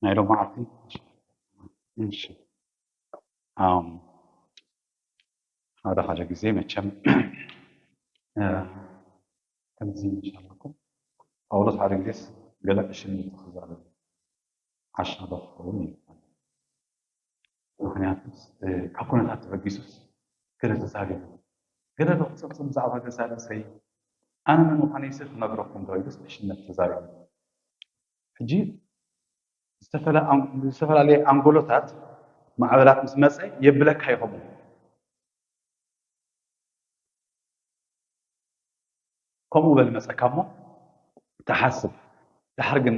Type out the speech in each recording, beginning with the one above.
ናይ ሎማዓልቲ እሺ ኣም ሓደ ሓደ ግዜ መቸም ከምዚ ይሻለኩም ጳውሎስ ሓደ ግዜስ ገለ ዕሽነት ክዛረብ ዓሻ ዶ ክኸውን ይባል። ምክንያቱ ካብ ኩነታት ተበጊሱስ ገለ ተዛሪቡ ገለ ዶ ክፅብፅብ ብዛዕባ ገዛ ርእሰይ ኣነ መን ምዃነይ ስር ክነግረኩም ዶ ኢሉስ ዕሽነት ተዛሪቡ። ሕጂ ዝተፈላለየ ኣንጎሎታት ማዕበላት ምስ መፀ የብለካ ይኸውን። ከምኡ በል መፀካ እሞ ተሓስብ። ድሓር ግን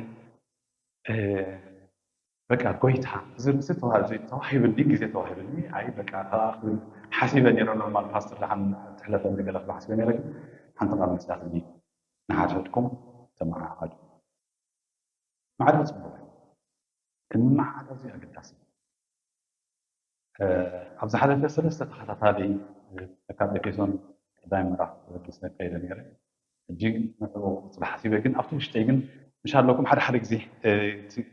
በቃ ጎይታ እዚ ርእሲ ተዋሂብኒ ግዜ ተዋሂብኒ ኣይ በቃ ሓሲበ ነረ ኖርማል ፓስተር ድሓን ትሕለፈ ገለ ክሓስበ ነረ ግን ሓንቲ ቃል መፅያትኒ ንሓድሕድኩም ተመዓዓዱ። ማዕረ ጽቡቕ ክንመዓዓድ ኣዝዩ ኣገዳሲ ኣብዚ ሓለፈ ሰለስተ ተኸታታሊ ካብ ኤፌሶን ቀዳይ ምዕራፍ ተበጊሰ ከይደ ነይረ እጅግ ንዕኡ ጽባሕ ሓሲበ ግን ኣብቲ ውሽጠይ ግን ምሻለኩም ሓደ ሓደ ግዜ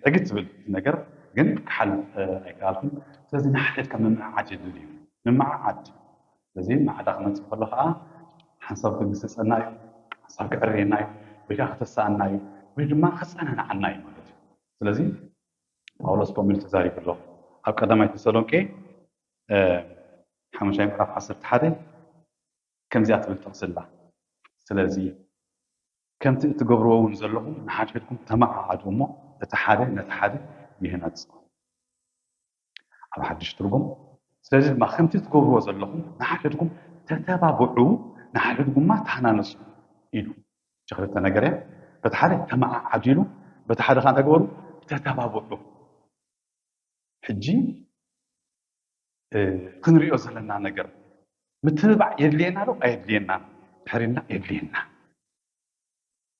ዕግት ትብል ነገር ግን ክሓልፍ ኣይከኣልኩን ስለዚ ንሓድሕድ ከም ምምዕዓድ የድል እዩ ንምዓዓድ ስለዚ ማዕዳ ክመፅእ ከሎ ከዓ ሓንሳብ ክግስፀና እዩ ሓንሳብ ክዕርየና እዩ ወይ ከዓ ክተስኣና እዩ ወይ ድማ ክፀናንዓና እዩ ማለት እዩ ስለዚ ጳውሎስ ከምኡ ኢሉ ተዛሪቡ ኣሎ ኣብ ቀዳማይ ተሰሎንቄ ሓሙሻይ ምዕራፍ ዓሰርተ ሓደ ከምዚኣ ትብል ጥቕሲ ኣላ ስለዚ ከምቲ እትገብርዎ እውን ዘለኹም ንሓድሕድኩም ተመዓዓዱ እሞ እቲ ሓደ ነቲ ሓደ ይህነጽ ኣብ ሓድሽ ትርጉም ስለዚ ድማ ከምቲ ትገብርዎ ዘለኹም ንሓድሕድኩም ተተባብዑ ንሓድሕድኩም ድማ ተሃናነጹ ኢሉ ክልተ ነገር እያ በቲ ሓደ ተመዓዓዱ ኢሉ በቲ ሓደ ከዓ እንታይ ግበሩ ተተባብዑ ሕጂ ክንሪኦ ዘለና ነገር ምትብባዕ የድልየና ዶ ኣየድልየና ድሕሪና የድልየና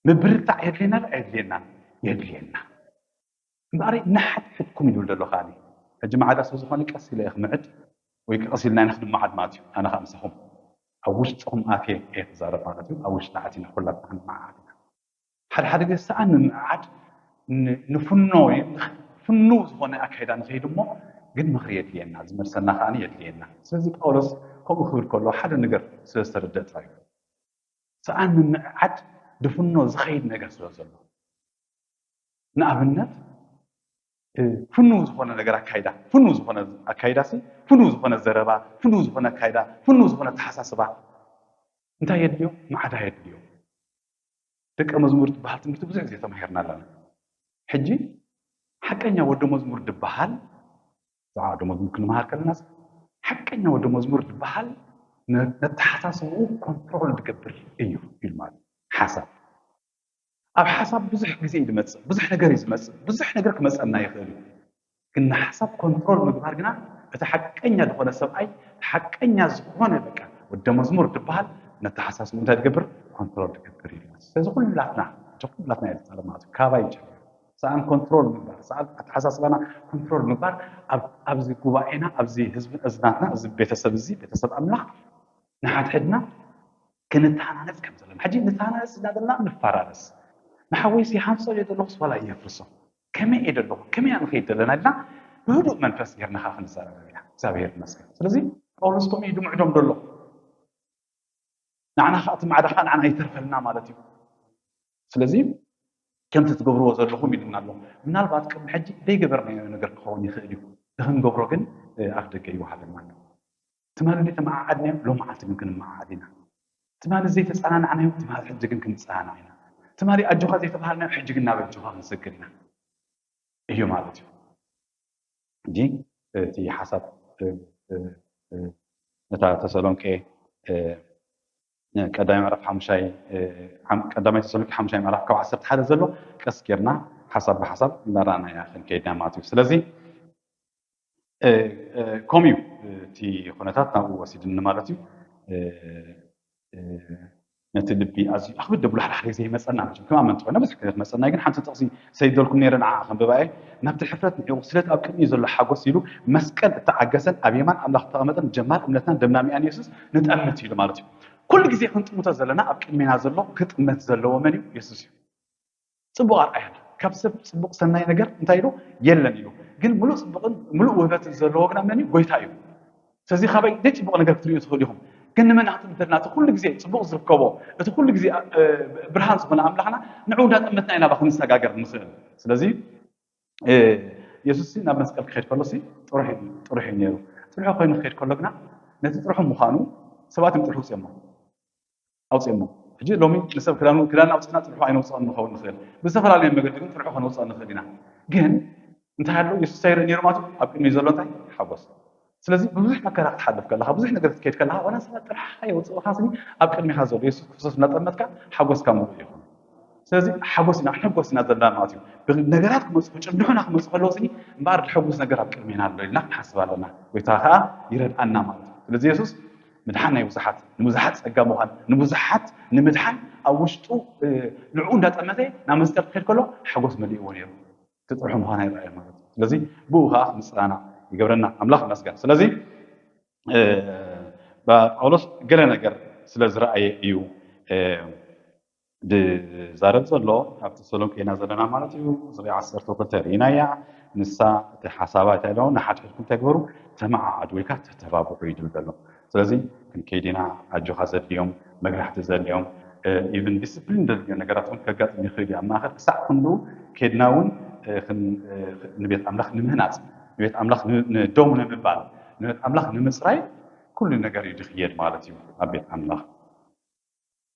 ምብርታዕ የድልየና ዶ ኣየድልየና የድልየና እምበኣር ንሓድሕድኩም ይብል ዘሎ ከዓ ሕጂ ማዕዳ ሰብ ዝኾነ ቀስ ኢለ ክምዕድ ወይ ቀስ ኢልና ኢና ክንመዓድ ማለት እዩ ኣነ ከዓ ምሳኹም ኣብ ውሽጥኹም ኣትየ እየ ክዛረብ ማለት እዩ ኣብ ውሽጥና ኣቲና ኩላትና ክንመዓድ ኢና ሓደ ሓደ ግዜ ሰኣን ንምምዓድ ንፍኖ ፍኑ ዝኾነ ኣካይዳ ንኸይድ እሞ ግን ምኽሪ የድልየና ዝመልሰና ከዓ የድልየና ስለዚ ጳውሎስ ከምኡ ክብል ከሎ ሓደ ነገር ስለ ዝተረደእ ጥራይ ሰኣን ንምምዓድ ድፍኖ ዝኸይድ ነገር ስለ ዘሎ ንኣብነት ፍኑ ዝኾነ ነገር ኣካይዳ ፍኑ ዝኾነ ኣካይዳ ሲ ፍኑ ዝኾነ ዘረባ ፍኑ ዝኾነ ኣካይዳ ፍኑ ዝኾነ ተሓሳስባ እንታይ የድልዮ ማዕዳ የድልዮ ደቀ መዝሙር ትበሃል ትምህርቲ ብዙሕ ግዜ ተማሂርና ኣለና ሕጂ ሓቀኛ ወዲ መዝሙር ድበሃል ብዛዕባ ወዲ መዝሙር ክንመሃር ከለና ሓቀኛ ወዲ መዝሙር ድበሃል ነተሓሳስብኡ ኮንትሮል ዝገብር እዩ ኢሉ ማለት ሓሳብ ኣብ ሓሳብ ብዙሕ ግዜ እዩ ዝመፅእ ብዙሕ ነገር እዩ ዝመፅእ ብዙሕ ነገር ክመፀና ይኽእል እዩ ግን ንሓሳብ ኮንትሮል ምግባር ግና እቲ ሓቀኛ ዝኾነ ሰብኣይ ሓቀኛ ዝኾነ በቃ ወደ መዝሙር ዝበሃል ነተሓሳስቡ እንታይ ትገብር ኮንትሮል ትገብር እዩ ስለዚ ኩላትና ኩላትና እየ ዝፃለ ማለት እዩ ካባይ ጀሚሩ ሰኣን ኮንትሮል ምግባር ሰኣን ኣተሓሳስባና ኮንትሮል ምግባር ኣብዚ ጉባኤና ኣብዚ ህዝቢ እዝናትና እዚ ቤተሰብ እዚ ቤተሰብ ኣምላኽ ንሓድሕድና ክንተሃናነፅ ከም ዘለና ሕጂ ንተሃናነፅ እናበልና ንፈራረስ ንሓወይሲ ሃንፀው እየ ዘለኹስ ዋላ እየፍርሶ ከመይ እየ ዘለኹ ከመይ እያ ንኸይድ ዘለና ኢልና ብህዱእ መንፈስ ጌርና ከዓ ክንዛረብ ኢና እግዚኣብሔር ይመስገን ስለዚ ጳውሎስ ከምኡ እዩ ድምዕዶም ዘሎ ንዓና ከዓ እቲ ማዕዳ ከዓ ንዓና ይተርፈልና ማለት እዩ ስለዚ ከምቲ ትገብርዎ ዘለኹም ኢሉና ኣሎ ምናልባት ቅድሚ ሕጂ ዘይገበርናዮ ነገር ክኸውን ይኽእል እዩ ንክንገብሮ ግን ኣፍ ደገ ይወሃበና ኣሎ ትማሊ ተመዓዓድናዮም ሎመዓልቲ ግን ክንመዓዓድ ኢና ትማሊ ዘይተፀናናዕናዮም ትማሊ ሕጂ ግን ክንፀናናዕ ኢና ትማሊ ኣጆኻ ዘይተባሃልናዮም ሕጂ ግን ናብ ኣጆኻ ክንሰግር ኢና እዩ ማለት እዩ እንጂ እቲ ሓሳብ ነታ ተሰሎንቄ ቀዳማይ ምዕራፍ ሓሙሻይ ቀዳማይ ተሰሎንቄ ሓሙሻይ ምዕራፍ ካብ ዓሰርተ ሓደ ዘሎ ቀስ ጌርና ሓሳብ ብሓሳብ እናረኣናያ ክንከይድና ማለት እዩ ስለዚ ከምኡ እዩ እቲ ኩነታት ናብኡ ወሲድኒ ማለት እዩ ነቲ ልቢ ኣዝዩ ኣኽብድ ደብሉ ሓደ ሓደ ግዜ ይመፀና መቸም ከም ኣመንቲ ኮይና ብዙሕ ግዜ ትመፀና ግን ሓንቲ ጥቕሲ ሰይደልኩም ነይረ ንዓ ከንብባ እየ ናብቲ ሕፍረት ንዒቑ ስለቲ ኣብ ቅድሚኡ ዘሎ ሓጎስ ኢሉ መስቀል እተዓገሰን ኣብ የማን ኣምላኽ እተቐመጠን ጀማር እምነትናን ደምናሚኣን የሱስ ንጠምት ኢሉ ማለት እዩ ኩሉ ግዜ ክንጥምቶ ዘለና ኣብ ቅድሜና ዘሎ ክጥመት ዘለዎ መን እዩ የሱስ እዩ ፅቡቅ ኣርኣያና ካብ ሰብ ጽቡቕ ሰናይ ነገር እንታይ ኢሉ የለን ኢሉ። ግን ምሉእ ጽቡቕን ምሉእ ውህበትን ዘለዎ ግና መን እዩ? ጎይታ እዩ። ስለዚ ካበይ ደይ ጽቡቕ ነገር ክትርእዩ ትኽእሉ ኢኹም። ግን ንመን ኣትምደልና? እቲ ኩሉ ግዜ ጽቡቕ ዝርከቦ፣ እቲ ኩሉ ግዜ ብርሃን ዝኾነ ኣምላኽና ንዑ እንዳጠመትና ኢና ባ ክንሰጋገር ንኽእል። ስለዚ የሱስ ናብ መስቀል ክኸድ ከሎ ጥሩሕ እዩ ነይሩ። ጥሩሑ ኮይኑ ክኸድ ከሎ ግና ነቲ ጥሩሑ ምዃኑ ሰባት እዮም ጥሩሑ ውፅኦሞ ኣውፅኦሞ። ሕጂ ሎሚ ንሰብ ክዳን ክዳን ኣውፅና ጥሩሑ ኣይነውፅኦን ንኸውን ንኽእል። ብዝተፈላለየ መገዲ ግን ጥሩሑ ከነውፅኦ ንኽእል ኢና። ግን እንታይ ኣሎ? የሱስ እንታይ ይርኢ ነይሩ ማለት እዩ? ኣብ ቅድሚ ዘሎ እንታይ ሓጎስ። ስለዚ ብዙሕ መከራ ክትሓልፍ ከለኻ፣ ብዙሕ ነገር ክትከይድ ከለኻ፣ ዋላ ሰባት ጥራሕኻ የውፅኡኻ ስኒ ኣብ ቅድሚኻ ዘሎ የሱስ ክርስቶስ እናጠመትካ ሓጎስካ ምሉእ ይኹን። ስለዚ ሓጎስ ኢና ክንሕጎስ ኢና ዘለና ማለት እዩ። ነገራት ክመፁ ክጭንሑና ክመፁ ከለዉ ስኒ እምበኣር ዝሕጉስ ነገር ኣብ ቅድሜና ኣሎ ኢልና ክንሓስብ ኣለና። ጎይታ ከዓ ይረድኣና ማለት እዩ። ስለዚ የሱስ ምድሓን ናይ ብዙሓት ንብዙሓት ፀጋ ምዃን ንብዙሓት ንምድሓን ኣብ ውሽጡ ንዕኡ እንዳጠመተ ናብ መስቀል ክኸድ ከሎ ሓጎስ መሊእዎ ነይሩ። እቲ ጥርሑ ምዃን ኣይረኣየ ማለት እዩ። ስለዚ ብኡ ከዓ ክንፅናናዕ ይገብረና። ኣምላኽ ይመስገን። ስለዚ ጳውሎስ ገለ ነገር ስለ ዝረኣየ እዩ ዝዛረብ ዘሎ። ኣብ ተሰሎንቄ ኢና ዘለና ማለት እዩ። ዝርኢ ዓሰርተ ክልተ ርኢናያ። ንሳ እቲ ሓሳባ እንታይ ኢሎ ንሓድሕድኩም ተግበሩ፣ ተመዓዓዱ ወይ ከዓ ተተባብዑ እዩ ዝብል ዘሎ። ስለዚ ክንከይድ ኢና። ኣጆኻ ዘድልዮም መግራሕቲ ዘድልዮም ኢቭን ዲስፕሊን ዘድልዮ ነገራት እውን ከጋጥም ይኽእል እዩ። ኣብ ማእኸል ክሳዕ ክንዱ ኬድና እውን ንቤት ኣምላኽ ንምህናፅ፣ ንቤት ኣምላኽ ንደው ንምባል፣ ንቤት ኣምላኽ ንምፅራይ ኩሉ ነገር እዩ ዝኽየድ ማለት እዩ ኣብ ቤት ኣምላኽ።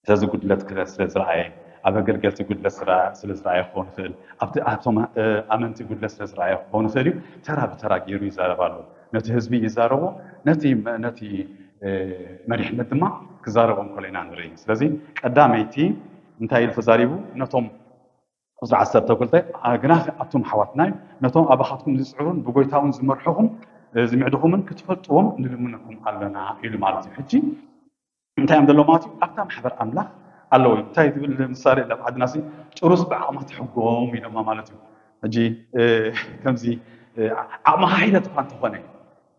ስለዚ ጉድለት ስለ ዝረኣየ፣ ኣብ ኣገልገልቲ ጉድለት ስለ ዝረኣየ ክኸውን ይኽእል፣ ኣብቲ ኣብቶም ኣመንቲ ጉድለት ስለ ዝረኣየ ክኸውን ይኽእል እዩ። ተራ ብተራ ገይሩ ይዛረብ ኣሎ። ነቲ ህዝቢ ይዛረቦ፣ ነቲ ነቲ መሪሕነት ድማ ክዛረቦም ከሎ ኢና ንርኢ። ስለዚ ቀዳመይቲ እንታይ ኢሉ ተዛሪቡ? ነቶም ቁፅሪ ዓሰርተ ክልተ ግና ኣቱም ሓዋትና ነቶም ኣባኻትኩም ዝፅዕሩን ብጎይታውን ዝመርሑኹም ዝምዕድኹምን ክትፈልጥዎም ንልምነኩም ኣለና ኢሉ ማለት እዩ። ሕጂ እንታይ እዮም ዘለዉ ማለት እዩ? ኣብታ ማሕበር ኣምላኽ ኣለዉ እዮም። እንታይ ዝብል ምሳሌ ኣብ ዓድና ሲ ጭሩስ ብዓቕማ ትሕጎም ኢሎማ ማለት እዩ። ሕጂ ከምዚ ዓቕምኻ ሒለት እኳ እንተኾነ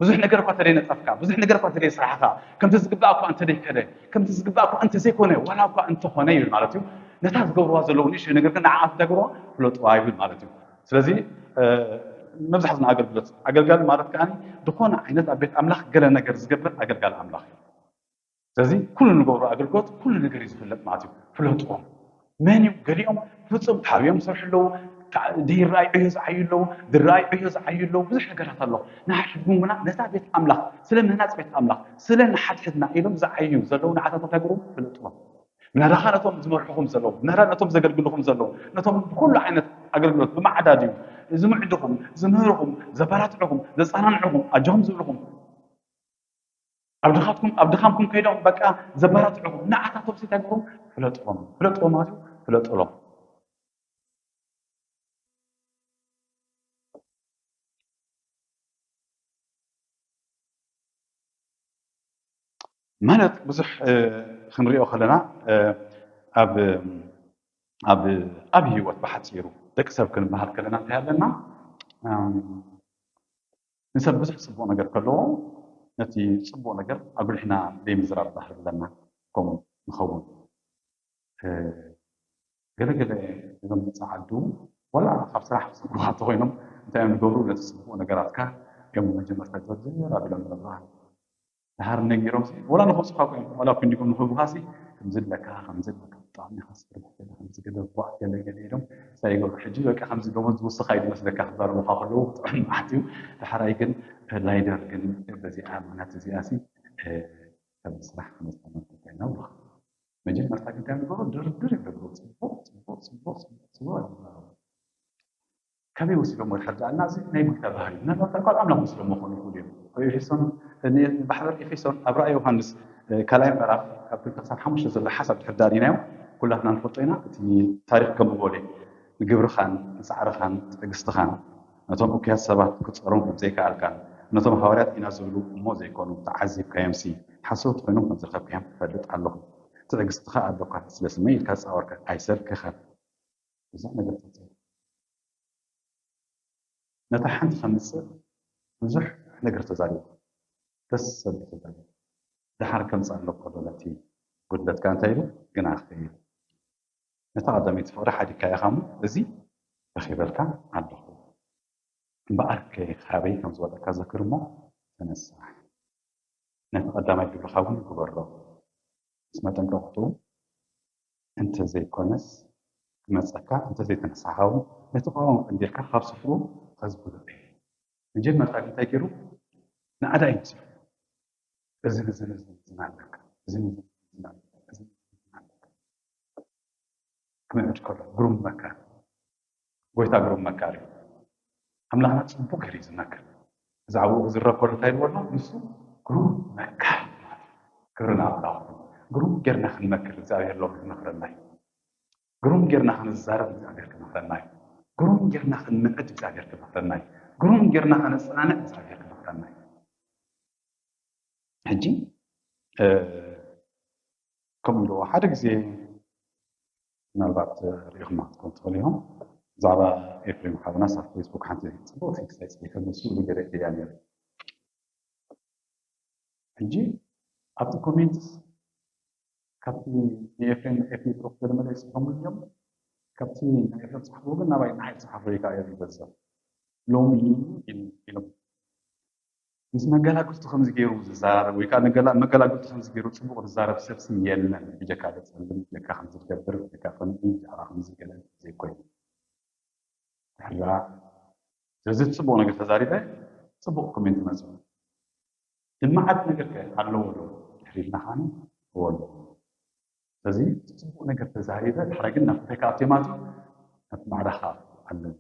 ብዙሕ ነገር እኳ ተደይ ነጠፍካ ብዙሕ ነገር እኳ ተደይ ስራሕኻ ከምቲ ዝግባእ እኳ እንተደይከደ ከምቲ ዝግባእ እኳ እንተዘይኮነ ዋላ እኳ እንተኾነ ይብል ማለት እዩ። ነታ ዝገብርዋ ዘለዉ ንእሽተይ ነገር ግን ንዓኣ እንታይ ገብርዋ ፍለጥዋ ይብል ማለት እዩ። ስለዚ መብዛሕትና ኣገልግሎት ኣገልጋሊ ማለት ከዓ ዝኾነ ዓይነት ኣብ ቤት ኣምላኽ ገለ ነገር ዝገብር ኣገልጋሊ ኣምላኽ እዩ። ስለዚ ኩሉ ንገብሮ ኣገልግሎት ኩሉ ነገር እዩ ዝፍለጥ ማለት እዩ። ፍለጥዎም መን እዩ? ገሊኦም ፍፁም ታብዮም ዝሰርሑ ኣለዉ። ድራይ ዕዮ ዝዓዩ ኣለዉ፣ ድራይ ዕዮ ዝዓዩ ኣለዉ። ብዙሕ ነገራት ኣሎ። ንሓድሕድኩም ግና ነታ ቤት ኣምላኽ ስለ ምህናፅ ቤት ኣምላኽ ስለ ንሓድሕድና ኢሎም ዝዓዩ ዘለዉ ንዓታቶም ተግሩ ፍለጥዎም። ምናዳኻ ነቶም ዝመርሑኹም ዘለዉ ምናዳ ነቶም ዘገልግልኹም ዘለዉ ነቶም ብኩሉ ዓይነት ኣገልግሎት ብመዓዳድዩ ዝምዕድኹም ዝምህርኹም ዘበራትዕኹም ዘፀናንዕኹም ኣጆኹም ዝብልኹም ኣብ ድኻትኩም ኣብ ድኻምኩም ከይዶም በቃ ዘባራትዑኹም ንዓታቶም ሲተግሩ ፍለጥዎም ፍለጥዎም ማለት እዩ። ፍለጥሎም ማለት ብዙሕ ክንሪኦ ከለና ኣብ ኣብ ኣብ ህይወት ብሓፂሩ ደቂ ሰብ ክንበሃል ከለና እንታይ ኣለና? ንሰብ ብዙሕ ፅቡቕ ነገር ከለዎ ነቲ ፅቡቕ ነገር ኣጉሊሕና ዘይምዝራብ ባህሪ ኣለና። ከምኡ ንኸውን። ገለገለ እዞም ፃዓዱ ዋላ ካብ ስራሕ ክሰጉኻ እንተኮይኖም እንታይ እዮም ዝገብሩ? ነቲ ፅቡቕ ነገራትካ እዮም መጀመርታ ዘርዘር ኣቢሎም ይነግሩኻ። ድሓር ነጊሮም ወላ ንኸውፅኻ ኮይኖም ዋላ ኩንዲጎም ንኽህቡኻሲ ከምዚ ኣለካ ከምዚ ኣለካ ብጣዕሚ ኢኻ ስርሕ ገለ ከምዚ ገለ ቧዕ ገለ ገለ ኢሎም እንታይ ይገብሩ? ሕጂ በቃ ከምዚ ደሞዝ ዝውስኻ እዩ ዝመስለካ ክዛረቡኻ ከለዉ ብጣዕሚ መዓት እዩ። ዳሕራይ ግን ላይደር ግን በዚኣ ምክንያት እዚኣ ሲ ከም ስራሕ ክመፀና እንተኮይና ብሉኻ መጀመርታ ግን እንታይ ንገብሮ ድርድር እዮም ዝገብሩ ፅቡቕ ፅቡቕ ፅቡቕ ፅቡቕ ፅቡቕ እዮም ዝዛረቡ። ከመይ ወሲዶሞ ድሕር ደኣ እና እዚ ናይ ጎይታ ባህሪ እዩ ምናልባት ኣልኳት ኣምላኽ ወሲዶሞ ክኾኑ ይኽእሉ እዮም። ኣብ ኤፌሶን ማሕበር ኤፌሶን ኣብ ራእይ ዮሃንስ ካልኣይ ምዕራፍ ካብ ክልተ ክሳብ ሓሙሽተ ዘሎ ሓሳብ ድሕር ደኣ ርኢናዮ ኩላትና ንፈልጦ ኢና። እቲ ታሪክ ከም ዝበለ ንግብርኻን ንፃዕርኻን ትዕግስትኻን ነቶም እኩያት ሰባት ክትፀሮም ከም ዘይከኣልካን ነቶም ሃዋርያት ኢና ዝብሉ እሞ ዘይኮኑ ተዓዚብካዮምሲ ሓሰውቲ ኮይኖም ከም ዝረኸብካዮም እፈልጥ ኣለኹ። ትዕግስትኻ ኣሎካ ስለ ስመይ ኢልካ ዝፃወርካ ኣይሰልክኸን። ብዙሕ ነገር ተዛሪቡ ነታ ሓንቲ ከምፅእ ብዙሕ ነገር ተዛሪቡ ደስ ዘብል ተዛሪቡ ደሓር ከምፅእ ኣለኮ ዶ ነቲ ጉድለትካ እንታይ ኢሉ ግና ክኸይድ ነታ ቀዳመይቲ ፍቕሪ ሓዲግካ ኢኻ እሞ እዚ ረኺበልካ ኣለኹ። እምበኣርከ ካበይ ከም ዝወጸካ ዘክር እሞ ተነሳሕ። ነቲ ቀዳማይ ግብርኻ እውን ግበሮ። ምስ መጠንቀቕትኡ እንተዘይኮነስ ክመጸካ፣ እንተዘይተነሳሕካ እውን ነቲ ቀዋሚ ቀንዲልካ ካብ ስፍሩ ከዝብሎ እዩ። መጀመርታ ግን እንታይ ገይሩ? ንኣዳ እዩ መሲሉ። እዝን እዝን እዝን እዝን ኣለካ፣ እዝን እዝን እዝን ኣለካ፣ እዝን እዝን እዝን ኣለካ። ክምዕድ ከሎ ግሩም መካር፣ ጎይታ ግሩም መካር እዩ። ኣምላኽና ጽቡቕ ገይሩ እዩ ዝመክር። ብዛዕባኡ ክዝረብ ከሎ እንታይ ይብሎ ኣሎ? ንሱ ግሩም መካር ማለት እዩ። ክብሪ ንኣምላኽ ይኹን። ግሩም ጌርና ክንመክር እግዚኣብሔር ሎሚ ክመኽረና እዩ። ግሩም ጌርና ክንዛረብ እግዚኣብሔር ክመኽረና እዩ። ግሩም ጌርና ክንምዕድ እግዚኣብሔር ክመኽረና እዩ። ግሩም ጌርና ከነጸናንዕ እግዚኣብሔር ክመኽረና እዩ። ሕጂ እ፣ ከምኡ ኢሉ ሓደ ግዜ ምናልባት ርኢኹማ ክትኮኑ ትኽእሉ ኢኹም። ብዛዕባ ኤፍሬም ሓውናስ ኣብ ፌስቡክ ሓንቲ ጽቡቕ ቴክስት ኣይጽሒፈሉ፣ ስእሉ ገለ እያ ነይሩ። ሕጂ ኣብቲ ኮሜንትስ ካብቲ ንኤፍሬም ኤፍሬም ብሩክ ገለ መለ ይጽሕፎም እዮም። ካብቲ ናይ ኤፍሬም ጽሓፍዎ ግን ናባይ ንዓይ ጽሓፍዎ እዩ ከዓ ይበዝሕ። ሎሚ ኢሉ- ኢሎም ምስ መገላግልቱ ከምዚ ገይሩ ዝዛረብ ወይ ከዓ ንገላ- መገላግልቱ ከምዚ ገይሩ ጽቡቕ ዝዛረብ ሰብሲ የለን። ብጀካ ዘጸልም፣ ብጀካ ከምዚ ዝገብር፣ ብጀካ ከምዚ፣ ብጀካ ከምዚ ገለ ዘይኮይኑ። ድሕሪ ደኣ ስለዚ ጽቡቕ ነገር ተዛሪበ፣ ጽቡቕ ኮሜንት መጽኡ። ልምዓት ነገር ከ ኣለዎ ዶ? ድሕሪ ኢልና ኻኒ እዎ ኣለዎ። ስለዚ ጽቡቕ ነገር ተዛሪበ፣ ድሕሪ ግን ናብቲ እንታይ ከኣቱ እዮም ኣትዩ? ናብቲ ማዕዳኻ ኣለዎ።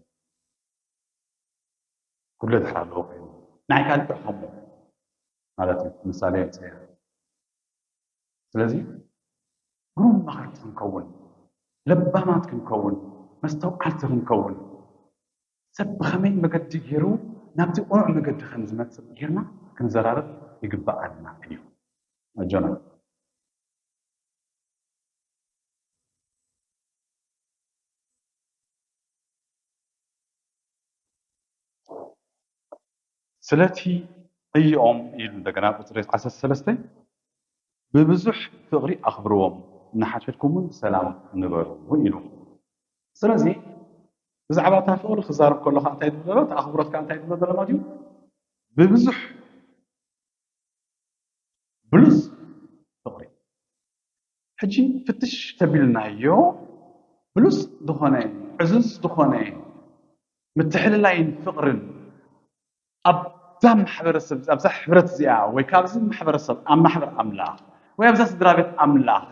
ኩሉ ድሕሪ ኣለዎ ኮይኑ። ናይ ካልእ ከምኡ ማለት እዩ። ምሳሌ የምጽእ እየ። ስለዚ ግሩም መኸርቲ ክንከውን፣ ለባማት ክንከውን፣ መስተውዓልቲ ክንከውን፣ ሰብ ብኸመይ መገዲ ገይሩ ናብቲ ቅኑዕ መገዲ ከም ዝመጽእ ጌርና ክንዘራረብ ይግብኣና እዩ። ኣጆና። ስለቲ ዕይኦም ኢሉ እንደገና ቁጽሪ ዓሰርተ ሰለስተ ብብዙሕ ፍቕሪ ኣኽብርዎም፣ ንሓድሕድኩም እውን ብሰላም ንበሩ ኢሉ። ስለዚ ብዛዕባ እታ ፍቕሪ ክዛረብ ከሎ ከዓ እንታይ ትብሎ ዘሎ? እቲ ኣኽብሮት ከዓ እንታይ ትብሎ ዘሎ ማለት እዩ? ብብዙሕ ብሉጽ ፍቕሪ። ሕጂ ፍትሽ ተቢልናዮ ብሉጽ ዝኾነ ዕዙዝ ዝኾነ ምትሕልላይን ፍቕርን ኣብዛ ማሕበረሰብ ኣብዛ ሕብረት እዚኣ ወይ ካብዚ ማሕበረሰብ ኣብ ማሕበር ኣምላኽ ወይ ኣብዛ ስድራ ቤት ኣምላኽ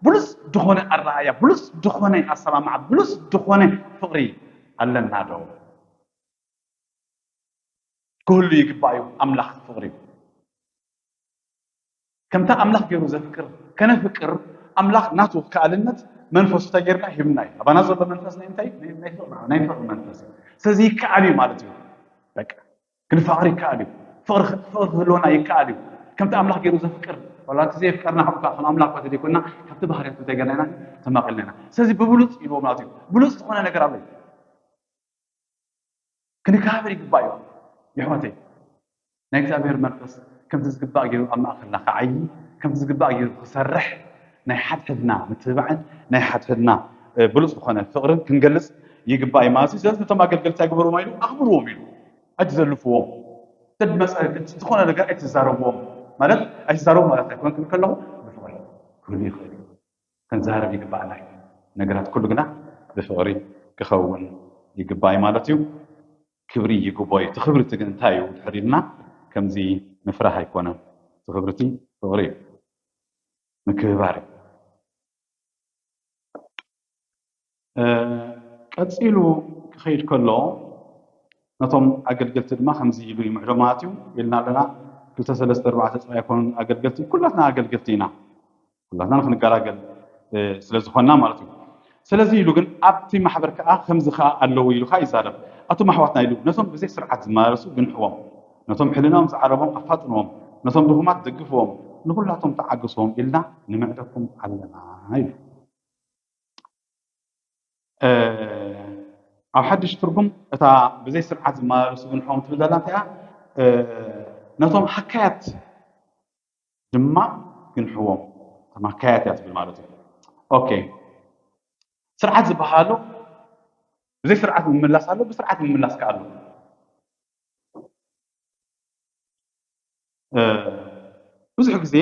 ብሉጽ ዝኾነ ኣረኣያ ብሉጽ ዝኾነ ኣሰማምዓ ብሉጽ ዝኾነ ፍቕሪ ኣለና ዶ? ክህሉ ይግባእ እዩ። ኣምላኽ ፍቕሪ እዩ። ከምታ ኣምላኽ ገይሩ ዘፍቅር ከነፍቅር ኣምላኽ ናቱ ክኣልነት መንፈሱ እንታይ ጌርና ሂብና እዩ። ኣባና ዘሎ መንፈስ ናይ እንታይ ናይ ፍቕሪ ናይ ፍቕሪ መንፈስ እዩ። ስለዚ ይከኣል እዩ ማለት እዩ። በቃ ክንፋቕር ይከኣል እዩ። ፍቕሪ ፍቕሪ ክህልወና ይከኣል እዩ። ከምቲ ኣምላኽ ገይሩ ዘፍቅር ዋላ እቲ ዘየፍቀርና ከም ከም ኣምላኽ ኳ ተዘይኮንና ካብቲ ባህርያቱ እንታይ ጌርና ኢና ተማቒልና ኢና። ስለዚ ብብሉፅ ኢልዎ ማለት እዩ። ብሉፅ ዝኾነ ነገር ኣሎ እዩ። ክንከባበር ይግባእ እዩ። ይሕዋተይ ናይ እግዚኣብሔር መንፈስ ከምቲ ዝግባእ ገይሩ ኣብ ማእኸልና ክዓዪ ከምቲ ዝግባእ ገይሩ ክሰርሕ ናይ ሓድሕድና ምትብባዕን ናይ ሓድሕድና ብሉፅ ዝኾነ ፍቕርን ክንገልፅ ይግባእ እዩ ማለት እዩ። ስለዚ ነቶም ኣገልገልቲ ኣይግበርዎም ኢሉ ኣኽብርዎም ኢሉ ኣይትዘልፍዎም። ተድመፀ ዝኾነ ነገር ኣይትዛረብዎም ማለት ኣይትዛረቡ ማለት ኣይኮን ክብል ከለኹ ብፍቕሪ ክህሉ ይኽእል እዩ። ክንዛረብ ይግባኣና እዩ። ነገራት ኩሉ ግና ብፍቕሪ ክኸውን ይግባእ ማለት እዩ። ክብሪ ይግቦ እዩ። እቲ ክብሪ እቲ ግን እንታይ እዩ ድሕር ኢልና ከምዚ ምፍራህ ኣይኮነን። እቲ ክብሪ እቲ ፍቕሪ እዩ፣ ምክብባር እዩ። ቀፂሉ ክኸይድ ከሎ ነቶም ኣገልገልቲ ድማ ከምዚ ኢሉ ይምዕዶ ማለት እዩ ኢልና ኣለና። ክልተ ሰለስተ ኣርባዕተ ጥራይ ኣይኮኑን ኣገልገልቲ፣ ኩላትና ኣገልገልቲ ኢና። ኩላትና ንክንገላገል ስለ ዝኾንና ማለት እዩ። ስለዚ ኢሉ ግን ኣብቲ ማሕበር ከዓ ከምዚ ከዓ ኣለዉ ኢሉ ከዓ ይዛረብ። ኣቱም ኣሕዋትና ኢሉ ነቶም ብዘይ ስርዓት ዝመላለሱ ግንሕዎም፣ ነቶም ሕልናኦም ዝዓረቦም ኣፋጥንዎም፣ ነቶም ድኹማት ደግፍዎም፣ ንኹላቶም ተዓገስዎም ኢልና ንምዕደኩም ኣለና ኢሉ። ኣብ ሓድሽ ትርጉም እታ ብዘይ ስርዓት ዝመላለሱ ግንሕዎም ትብል ዘላ እንታይ እያ? ነቶም ሃካያት ድማ ግንሕዎም። እቶም ሃካያት እያ ትብል ማለት እዩ። ኦኬ፣ ስርዓት ዝበሃሉ ብዘይ ስርዓት ምምላስ ኣሎ፣ ብስርዓት ምምላስ ከኣ ኣሎ። ብዙሕ ግዜ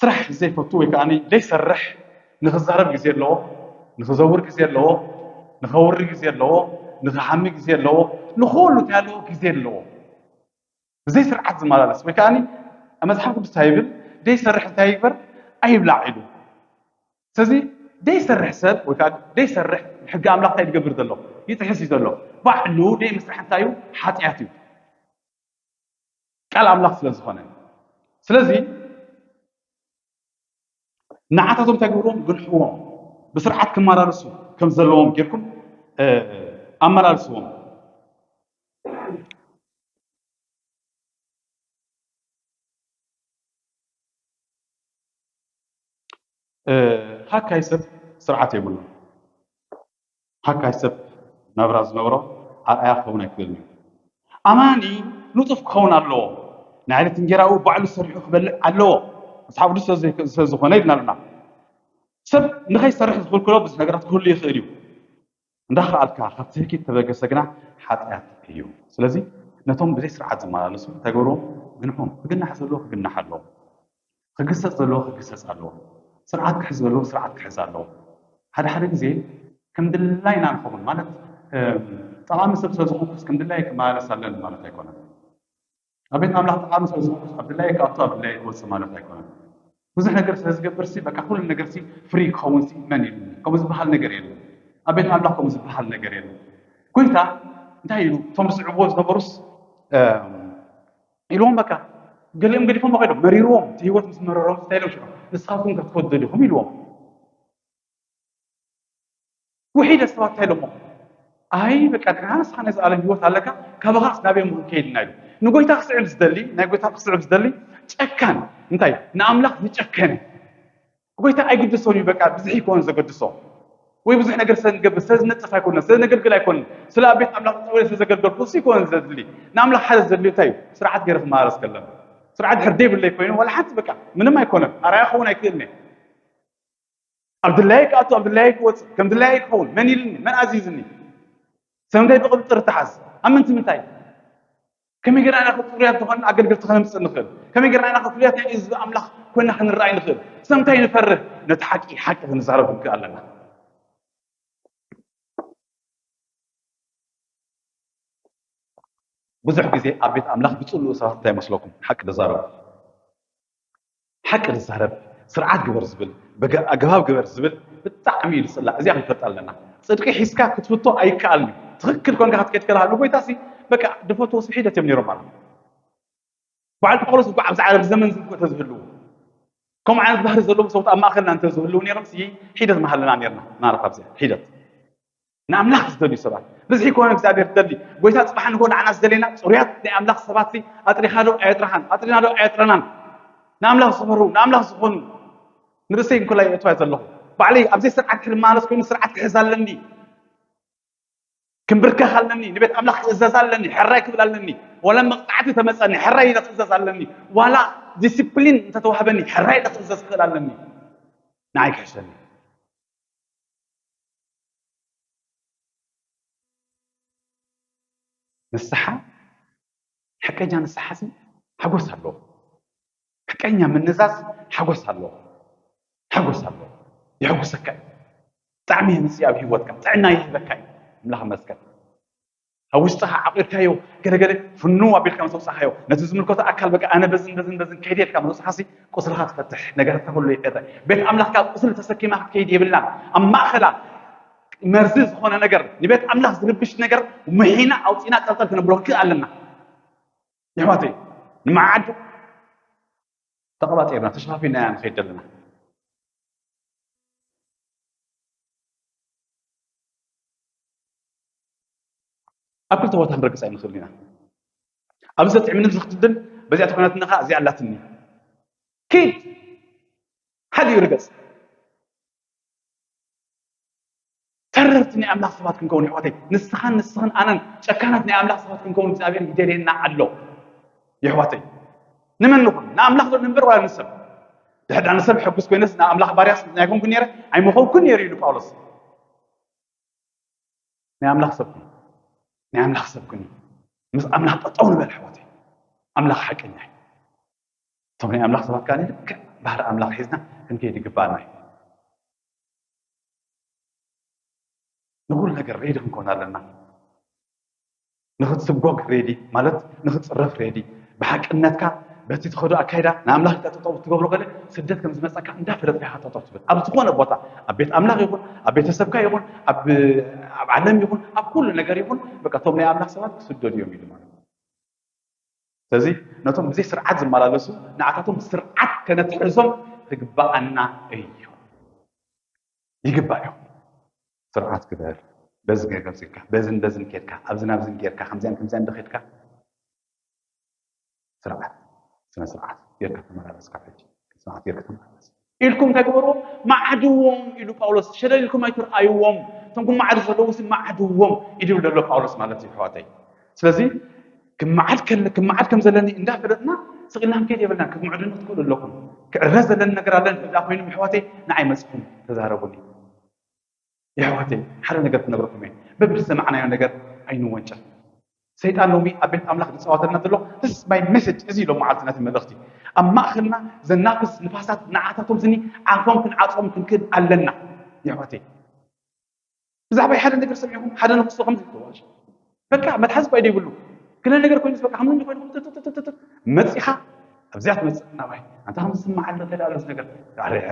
ስራሕ ዘይፈቱ ወይ ከዓ ዘይሰርሕ ንክዛረብ ግዜ ኣለዎ፣ ንክዘውር ግዜ ኣለዎ፣ ንከውሪ ግዜ ኣለዎ፣ ንክሓሚ ግዜ ኣለዎ፣ ንኩሉ እንታይ ኣለዎ ግዜ ኣለዎ። ብዘይ ስርዓት ዝመላለስ ወይ ከዓ መፅሓፍ ቅዱስ እንታይ ይብል? ዘይሰርሕ እንታይ ይግበር? ኣይብላዕ ኢሉ። ስለዚ ዘይሰርሕ ሰብ ወይ ከዓ ዘይሰርሕ ሕጊ ኣምላኽ እንታይ ዝገብር ዘሎ? ይጥሕስ እዩ ዘሎ። ባዕሉ ዘይምስራሕ እንታይ እዩ? ሓጢኣት እዩ። ቃል ኣምላኽ ስለ ዝኾነ። ስለዚ ንዓታቶም እንታይ ግብርዎም? ግንሕዎም። ብስርዓት ክመላለሱ ከም ዘለዎም ጌርኩም ኣመላልስዎም። ሃካይ ሰብ ስርዓት የብሉ። ሃካይ ሰብ ናብራ ዝነብሮ ኣርኣያ ክኸውን ኣይክእልን እዩ። ኣማኒ ንጡፍ ክኸውን ኣለዎ። ናይ ዕለት እንጀራኡ ባዕሉ ሰሪሑ ክበልዕ ኣለዎ። መፅሓፍ ቅዱስ ስለ ዝኾነ ኢልና ኣለና። ሰብ ንኸይሰርሕ ዝኽልክሎ ብዙሕ ነገራት ክህሉ ይኽእል እዩ። እንዳኸኣልካ ካብ ትህኪት ተበገሰ ግና ሓጢኣት እዩ። ስለዚ ነቶም ብዘይ ስርዓት ዝመላለሱ እንታይ ገብርዎም? ግንሖም። ክግናሕ ዘለዎ ክግናሕ ኣለዎ። ክግሰጽ ዘለዎ ክግሰጽ ኣለዎ። ስርዓት ክሕዝ ዘለዎ ስርዓት ክሕዝ ኣለዎ። ሓደ ሓደ ግዜ ከም ድላይና ንኸውን ማለት ጠቓሚ ሰብ ስለ ዝኾንኩስ ከም ድላይ ክመላለስ ኣለኒ ማለት ኣይኮነን። ኣብ ቤት ኣምላኽ ጠቓሚ ስለ ዝኾንኩስ ኣብ ድላይ ክኣቱ ኣብ ድላይ ክወፅእ ማለት ኣይኮነን። ብዙሕ ነገር ስለ ዝገብር ሲ በቃ ኩሉ ነገር ሲ ፍሪ ክኸውን ሲ መን ኢሉኒ ከምኡ ዝበሃል ነገር የለን። ኣብ ቤት ኣምላኽ ከምኡ ዝበሃል ነገር የለን። ጎይታ እንታይ ኢሉ እቶም ዝስዕብዎ ዝነበሩስ ኢልዎም በቃ ገሊኦም ገዲፎም ከይዶም መሪርዎም እቲ ህይወት ምስ መረሮም እንታይ ኢሎም ሽዑ ንስኻትኩም ከ ክትወዱ ዲኹም ኢልዎም። ውሒደ ሰባት እንታይ ኢሎሞ ኣይ በቃ ንዓስ ሓነ ዝኣለም ህይወት ኣለካ ካባኻስ ናበይ እሞ ክንከይድ ኢና ኢሉ ንጎይታ ክስዕብ ዝደሊ ናይ ጎይታ ክስዕብ ዝደሊ ጨካን እንታይ ንኣምላኽ ዝጨከነ ጎይታ ኣይግድሶን እዩ በቃ ብዝሒ ይኮን ዘገድሶ ወይ ብዙሕ ነገር ስለ ንገብር ስለ ዝነጥፍ ኣይኮነን ስለ ነገልግል ኣይኮነን ስለ ኣብ ቤት ኣምላኽ ጠውለ ስለ ዘገልገልኩ ሲ ይኮነን ዘድሊ ንኣምላኽ ሓደ ዘድልዮ እንታይ እዩ ስርዓት ገይረ ክመላለስ ከለና ስርዓት ድሕር ደይብለይ ኮይኑ ዋላ ሓንቲ በቃ ምንም ኣይኮነን ኣርኣያ ክኸውን ኣይክእልን እየ ኣብ ድላየ ክኣቱ ኣብ ድላየ ክወፅእ ከም ድላየ ክኸውን መን ኢልኒ መን ኣዚዝኒ ስለምንታይ ብቕብጥር ተሓዝ ኣብ ምንቲ ምንታይ ከመይ ገይርና ኢና ጽሩያት ዝኾን ኣገልገልቲ ከነምጽእ ንኽእል ከመይ ገይርና ኢና ፍሉያት ናይ ህዝቢ ኣምላኽ ኮይና ክንረኣይ ንኽእል ስለምንታይ ንፈርህ ነቲ ሓቂ ሓቂ ክንዛረብ ክንክእል ኣለና ብዙሕ ግዜ ኣብ ቤት ኣምላኽ ብጽሉእ ሰባት እንታይ ይመስለኩም ሓቂ ተዛረቡ ሓቂ ዝዛረብ ስርዓት ግበር ዝብል ኣገባብ ግበር ዝብል ብጣዕሚ እዩ ዝፅላእ እዚኣ ክንፈልጥ ኣለና ፅድቂ ሒዝካ ክትፍቶ ኣይከኣልን እዩ ትኽክል ኮንካ ክትከድ ከለካ ንጎይታ ሲ በቃ ድፈትዎ ሲ ሒደት እዮም ነይሮም ማለት በዓል ጳውሎስ እኳ ኣብዚ ዓለም ዘመን ዝምጎተ ዝህልዉ ከምኡ ዓይነት ባህሪ ዘለዎም ሰብት ኣብ ማእኸልና እንተ ዝህልዉ ነይሮም ሲ ሒደት መሃለና ነርና ማለት ኣብዚ ሒደት ንኣምላኽ ዝደልዩ ሰባት ብዝሒ ክኾነ እግዚኣብሔር ትደሊ ጎይታ ፅባሕ ንጎ ንዓና ዝደልየና ፅሩያት ናይ ኣምላኽ ሰባት ኣጥሪኻ ዶ ኣየጥረኻን ኣጥሪና ዶ ኣየጥረናን ንኣምላኽ ዝፈርሁ ንኣምላኽ ዝኾኑ ንርእሰይ እንኮላይ የእትዋ ዘለኹ ባዕለይ ኣብዘይ ስርዓት ክልማለስ ኮይኑ ስርዓት ክሕዝ ኣለኒ ክምብርከኽ ኣለኒ ንቤት ኣምላኽ ክእዘዝ ኣለኒ ሕራይ ክብል ኣለኒ ዋላ መቕፃዕቲ ተመፀኒ ሕራይ ኢለ ክእዘዝ ኣለኒ ዋላ ዲስፕሊን እንተተዋህበኒ ሕራይ ኢለ ክእዘዝ ክኽእል ኣለኒ ንዓይ ክሕሸኒ ንስሓ ሓቀኛ ንስሓ ሲ ሓጎስ ኣለዎ። ሓቀኛ ምንዛዝ ሓጎስ ኣለዎ። ሓጎስ ኣለዎ። የሐጉሰካ እዩ። ብጣዕሚ የምፅእ ኣብ ህይወትካ ጥዕና ይህበካ እዩ። ኣምላኽ ይመስገን። ኣብ ውሽጥኻ ዓቂርካዮ ገለገለ ፍንው ኣቢልካ ምስ ወፃኻዮ ነቲ ዝምልከቶ ኣካል በቃ ኣነ በዝን በዝን በዝን ከይደ ኢልካ ምስ ወፃኻሲ ቁስልኻ ትፈትሕ ነገራትካ ኩሉ ይዕረ ቤት ኣምላኽካ ቁስሊ ተሰኪማ ክትከይድ የብላን ኣብ ማእኸላ መርዚ ዝኾነ ነገር ንቤት ኣምላኽ ዝርብሽ ነገር ምሒና ኣውፂና ፀልፀል ክነብሎ ክንክእል ኣለና የሕዋተይ ንመዓዱ ተቐባጢርና ተሸፋፊና ኢና ንኸይድ ዘለና ኣብ ክልተ ቦታ ክንረግፅ ኣይንኽእል ኢና ኣብዚ ዘጥዕምኒ ክትድል በዚኣ ተኾይናትኒ ከዓ እዚኣ ኣላትኒ ኪድ ሓዲኡ ርገፅ ተረርቲ ናይ ኣምላኽ ሰባት ክንከውን ይሕዋተይ ንስኻን ንስኽን ኣነን ጨካናት ናይ ኣምላኽ ሰባት ክንከውን እግዚኣብሔር ይደልየና ኣሎ ይሕዋተይ ንመን ንኹን ንኣምላኽ ዶ ንንበር ዋላ ንሰብ ድሕዳ ንሰብ ሕጉስ ኮይነስ ንኣምላኽ ባርያስ ናይ ኮንኩ ነረ ኣይምኸውኩን ነሩ ኢሉ ጳውሎስ ናይ ኣምላኽ ሰብ ኩኑ። ናይ ኣምላኽ ሰብ ኩኑ። ምስ ኣምላኽ ጠጠው ንበል ኣሕዋተይ። ኣምላኽ ሓቀኛ እዩ። እቶም ናይ ኣምላኽ ሰባት ከኣ ልክዕ ባህሪ ኣምላኽ ሒዝና ክንከይድ ይግባኣና እዩ። ንኹሉ ነገር ሬዲ ክንከውን ኣለና። ንኽትስጎግ ሬዲ፣ ማለት ንኽትጽረፍ ሬዲ። ብሓቅነትካ በቲ ትኸዶ ኣካይዳ ንኣምላኽ ኢልካ ጠጠው ትገብሮ ገለ ስደት ከም ዝመጻካ እንዳፈለጥካ ኢኻ ጠጠው ትብል። ኣብ ዝኾነ ቦታ፣ ኣብ ቤት ኣምላኽ ይኹን፣ ኣብ ቤተሰብካ ይኹን፣ ኣብ ኣብ ዓለም ይኹን፣ ኣብ ኩሉ ነገር ይኹን፣ በቃ እቶም ናይ ኣምላኽ ሰባት ክስደዱ እዮም ኢሉ ማለት እዩ። ስለዚ ነቶም ብዘይ ስርዓት ዝመላለሱ ንዓታቶም ስርዓት ከነትሕዞም ክግባኣና እዩ። ይግባእ እዩ። ስርዓት ግበር። በዚ ገገም ኢልካ በዝን በዝን ኬድካ ኣብዝን ኣብዝን ጌርካ ከምዚያን ከምዚያን እንደኸድካ ስርዓት ስነ ስርዓት ጌርካ ተመላለስ። ካብ ሕጂ ስርዓት ጌርካ ተመላለስ ኢልኩም እንታይ ግበርዎም? ማዕድዎም ኢሉ ጳውሎስ። ሸለል ኢልኩም ኣይትርኣይዎም። እቶም ክመዓዱ ዘለዉ ሲ ማዕድዎም ኢሉ ዘሎ ጳውሎስ ማለት እዩ ኣሕዋተይ። ስለዚ ክመዓድ ከለ ክመዓድ ከም ዘለኒ እንዳፈለጥና ስቕ ኢልና ክንከይድ የብልናን። ክትምዕዱኒ ክትክእሉ ኣለኩም። ክዕረ ዘለኒ ነገር ኣለኒ እዛ ኮይኑ ኣሕዋተይ ንዓይ መፅኹም ተዛረቡኒ። የሕዋተይ ሓደ ነገር ክነግረኩም እየ። በብዝሰማዕናዮ ነገር ኣይንወንጨፍ። ሰይጣን ሎሚ ኣብ ቤት ኣምላኽ ዝፃወተልና ዘሎ this is my message። እዚ ኢሎም መዓልቲ ናቲ መልእኽቲ ኣብ ማእኸልና ዘናፍስ ንፋሳት ንዓታቶም ስኒ ዓፎም ክንዓፆም ክንክእል ኣለና። የሕዋተይ ብዛዕባ ሓደ ነገር ሰሚዕኹም ሓደ ንክስቶ ከም ዝይተዋሽ በቃ መትሓዚ እኳ ደይብሉ ክለ ነገር ኮይኑ በቃ ከም ኮይኑ መፂኻ ኣብዚኣ ትመፅእ ናባይ ኣንታ ከም ዝስማዓለ ተዳለስ ነገር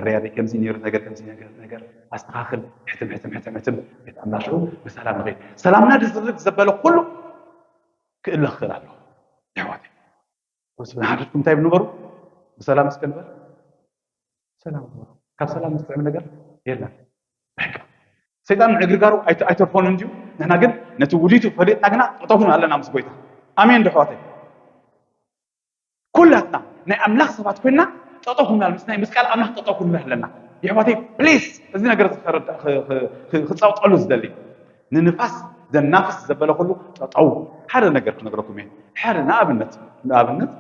ሬ ከምዚ ነይሩ ነገር ከምዚ ነገር ነገር ኣስተኻኽል ሕትም ሕትም ሕትም ሕትም ቤት ኣምላሽዑ ብሰላም ንኸይድ ሰላምና ድዝርግ ዘበለ ኩሉ ክእለ ክኽእል ኣለዎ። የሕዋተይ ምስ ሓድኩም እንታይ ንበሩ ብሰላም እስከ ንበር ሰላም ንበሩ። ካብ ሰላም ዝጥዕም ነገር የለን። በቃ ሰይጣን ምዕግርጋሩ ኣይተ- ኣይተርፎን እንድዩ። ንሕና ግን ነቲ ውዲቱ ፈሊጥና ግና ጠጠው ክንብል ኣለና ምስ ጎይታ። ኣሜን ዶ ኣሕዋተይ? ኩላትና ናይ ኣምላኽ ሰባት ኮይና ጠጠው ክንብል ምስ ናይ ምስ ቃል ኣምላኽ ጠጠው ክንብል ኣለና። የሕዋተይ ፕሊስ እዚ ነገር ክፀውጠሉ ዝደሊ ንንፋስ ዘናፍስ ዘበለ ኩሉ ጠጠው ሓደ ነገር ክነግረኩም እየ። ሓደ ንኣብነት ንኣብነት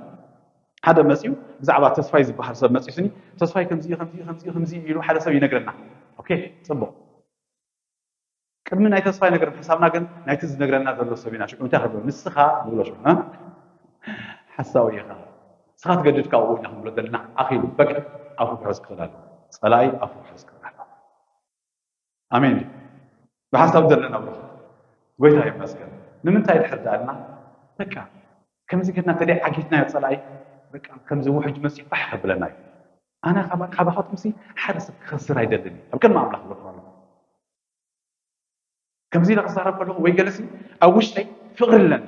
ሓደ መፅዩ ብዛዕባ ተስፋይ ዝበሃል ሰብ መፅዩ ስኒ ተስፋይ ከምዚ ከምዚ ከምዚ ከምዚ ኢሉ ሓደ ሰብ ይነግረና። ኦኬ ፅቡቅ ቅድሚ ናይ ተስፋይ ነገር ምሕሳብና ግን ናይቲ ዝነግረና ዘሎ ሰብ ኢና ሽዑ እንታይ ክብሎ ንስኻ ንብሎ ሽዑ ሓሳዊ ኢኻ ንስኻ ትገድድ ካብኡ ኢና ክንብሎ ዘለና ኣኺሉ በቂ ኣፉ ክሕዝ ክኽእል ኣሎ ፀላኢ ኣፉ ክሕዝ ክኽእል ኣሎ ኣሜን ድዩ ብሓሳብ ዘለና ብሩኽ ጎይታ ይመስገን ንምንታይ ድሕር ዳኣልና በቃ ከምዚ ገድና እንተደይ ዓጊትናዮ ፀላኢ በቃ ከምዚ ውሕጅ መፅዩ ፋሕ ከብለና እዩ ኣነ ካባኻትኩም ሲ ሓደ ሰብ ክኸስር ኣይደልን ኣብ ቅድሚ ኣምላኽ ኣለኹ ኣለኹ ከምዚ ኢለ ክዛረብ ከለኹ ወይ ገለሲ ኣብ ውሽጠይ ፍቕሪ ኣለኒ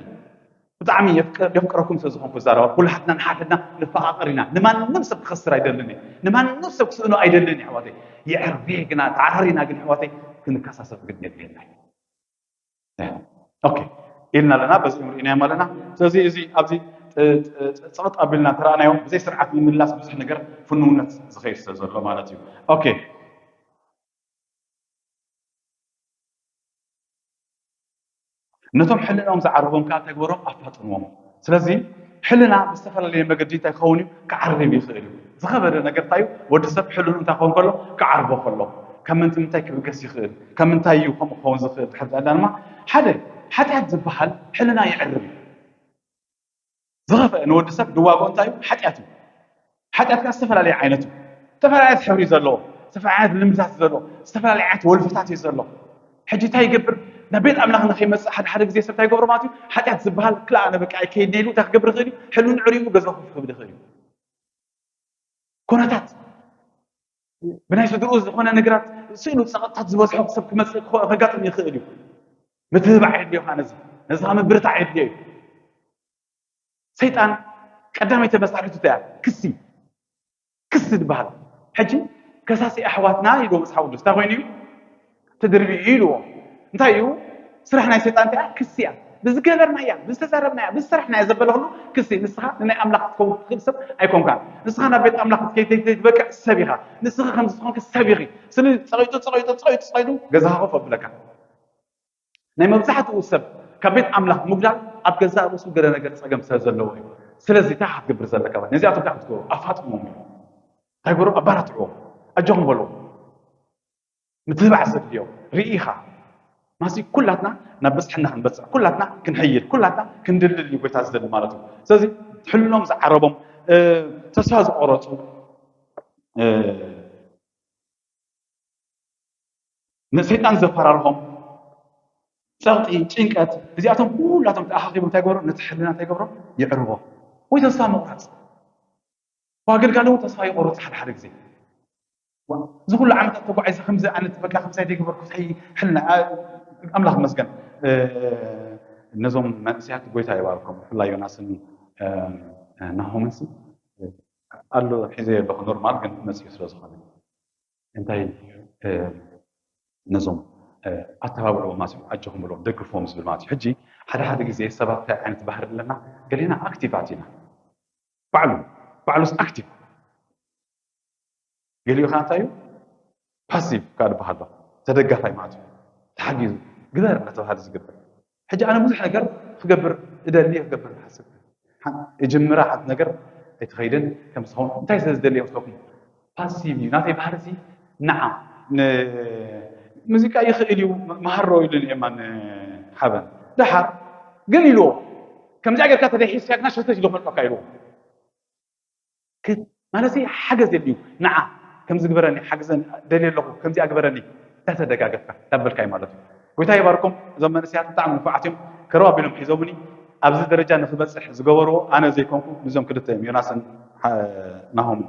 ብጣዕሚ የፍቅረኩም ስለ ዝኾንኩ ዛረባ ኩላትና ንሓድሕድና ንፈቓቐር ኢና ንማንም ሰብ ክኸስር ኣይደልን እየ ንማንም ሰብ ክስእኖ ኣይደልን እየ ኣሕዋተይ የዕርብየ ግና ተዓራሪና ግን ኣሕዋተይ ክንከሳሰብ ግን የድልየና እዩ ኦኬ ኢልና ኣለና በዚ ንሪኢናዮም ኣለና ስለዚ እዚ ኣብዚ ፀቕጥ ኣቢልና ተረኣናዮ ብዘይ ስርዓት ምምላስ ብዙሕ ነገር ፍንውነት ዝኸይድ ስለ ዘሎ ማለት እዩ ኦኬ ነቶም ሕልናኦም ዝዓረቦም ከዓ እንታይ ግበሮም ኣፋጥንዎም ስለዚ ሕልና ብዝተፈላለየ መገዲ እንታይ ክኸውን እዩ ክዓርብ ይኽእል እዩ ዝኸበደ ነገር እንታይ እዩ ወዲ ሰብ ሕልኑ እንታይ ክኸውን ከሎ ክዓርቦ ከሎ ካብ ምንቲ ምንታይ ክብገስ ይኽእል ካብ ምንታይ እዩ ከምኡ ክኸውን ዝኽእል ድሕር ዳኣ ድማ ሓደ ሓጢኣት ዝበሃል ሕልና ይዕርብ እዩ ዝኸፍአ ንወዲ ሰብ ድዋግኦ እንታይ እዩ ሓጢኣት እዩ ሓጢኣት ከዓ ዝተፈላለየ ዓይነት እዩ ዝተፈላለየ ዓይነት ሕብሪ እዩ ዘለዎ ዝተፈላለየ ዓይነት ልምድታት እዩ ዘለዎ ዝተፈላለየ ዓይነት ወልፍታት እዩ ዘሎ ሕጂ እንታይ ይገብር ናብ ቤት ኣምላኽ ንኸይመፅእ ሓደ ሓደ ግዜ ሰብ እንታይ ይገብሮ ማለት እዩ ሓጢኣት ዝበሃል ክልኣ ኣነ በቃ ኣይከይድን ኢሉ እንታይ ክገብር ይኽእል እዩ ሕልኑ ዕሪቡ ገዛ ክፍርድ ይኽእል እዩ ኩነታት ብናይ ስድርኡ ዝኾነ ነገራት ስእሉ ፀቕጥታት ዝበዝሖ ሰብ ክመፅእ ከጋጥም ይኽእል እዩ ምትህባዕ የድልዮ ከዓ ነዚ ነዚ ከዓ ምብርታዕ የድልዮ እዩ ሰይጣን ቀዳመይቲ መሳርሕቱ እንታይ ክሲ ክሲ ዝበሃል ሕጂ ከሳሲ ኣሕዋትና ኢልዎ መፅሓፍ ቅዱስ እንታይ ኮይኑ እዩ ተደርቢኡ እዩ ኢልዎ እንታይ እዩ ስራሕ ናይ ሰይጣን እንታይ ክሲ እያ ብዝገበርናያ ብዝተዛረብናያ ብዝሰራሕናያ ዘበለ ኩሉ ክሲ ንስኻ ንናይ ኣምላኽ ክትከውን ትኽእል ሰብ ኣይኮንካን ንስኻ ናብ ቤት ኣምላኽ ክትከይድ ዘይትበቅዕ ሰብ ኢኻ ንስኻ ከምዚ ዝኾንክ ሰብ ኢኺ ስለ ጸቒጡ ጸቒጡ ጸቒጡ ጸቒጡ ገዛኻ ኮፍ ኣብለካ ናይ መብዛሕትኡ ሰብ ካብ ቤት ኣምላኽ ምጉዳል ኣብ ገዛእ ርእሱ ገለ ነገር ጸገም ስለ ዘለዎ እዩ። ስለዚ እንታይ ኢኻ ክትገብር ዘለካ? ነዚኣቶም እንታይ ክትገብሩ? ኣፋጥንዎም እዩ። እንታይ ግበሩ? ኣባራትዕዎም። ኣጆኹም በልዎም። ምትብባዕ ዘድልዮ ርኢኻ ማሲ ኩላትና ናብ ብፅሕና ክንበፅሕ፣ ኩላትና ክንሕይል፣ ኩላትና ክንድልል እዩ ጎይታ ዝደሊ ማለት እዩ። ስለዚ ሕልኖም ዝዓረቦም፣ ተስፋ ዝቆረፁ፣ ንሰይጣን ዘፈራርሆም፣ ፀቕጢ፣ ጭንቀት፣ እዚኣቶም ኩላቶም ተኣኻኺቦም እንታይ ገብሮ? ነቲ ሕልና እንታይ ገብሮ? ይዕርቦ። ወይ ተስፋ ምቑራፅ። ኣገልጋሊ እውን ተስፋ ይቆርፅ ሓደ ሓደ ግዜ። እዚ ኩሉ ዓመታት ተጓዒዘ ከምዚ ዓይነት በቃ ከምዚ ኣይተገበርኩ ሕልና ኣምላኽ መስገን። ነዞም መንእሰያት ጎይታ ይባርኮም፣ ብፍላይ ዮናስን ናሆምንስ ኣሎ ሒዘ ኣለኹ፣ ኖርማል ግን መፅኡ ስለ ዝኾነ እንታይ ነዞም ኣተባብዕዎ ማለት እዩ፣ ኣጆኹም ብሎም፣ ደግፍዎም ዝብል ማለት እዩ። ሕጂ ሓደ ሓደ ግዜ ሰባት እንታይ ዓይነት ባህሪ ኣለና? ገሌና ኣክቲቫት ኢና። ባዕሉ ባዕሉስ ኣክቲቭ፣ ገሊኡ ከዓ እንታይ እዩ? ፓሲቭ ከዓ ዝበሃል ኣሎ። ተደጋፋይ ማለት እዩ። ተሓጊዙ ግበር እናተባሃለ ዝግበር። ሕጂ ኣነ ብዙሕ ነገር ክገብር እደሊ፣ ክገብር እሓስብ። ሓን-፣ እጅምራ ሓንቲ ነገር ኣይትኸይድን ከም ዝኸውን እንታይ ስለ ዝደሊ መስለኩም? ፓሲቭ እዩ ናተይ ባህሪ። እዚ ንዓ ን-፣ ሙዚቃ ይኽእል እዩ፣ መሃሮ ኢሉ ንኤማን ሓበን። ደሓር ግን ኢልዎ፣ ከምዚኣ ጌርካ ተደሒስካ ግና ሸተት ኢሉ ክመልቀካ ኢልዎ። ክ-፣ ማለት ሓገዝ የድልዩ። ንዓ ከምዚ ግበረኒ፣ ሓግዘን ደልየ ኣለኹ፣ ከምዚኣ ግበረኒ፣ እንዳተደጋገፍካ እንዳበልካዩ ማለት እዩ። ጎይታ ይባርኮም። እዞም መንእሰያት ብጣዕሚ ንፉዓት እዮም። ከረው ኣቢሎም ሒዞምኒ ኣብዚ ደረጃ ንክበፅሕ ዝገበርዎ ኣነ ዘይኮንኩ፣ ንዞም ክልተ እዮም፣ ዮናስን ሓ-፣ ናሆምን።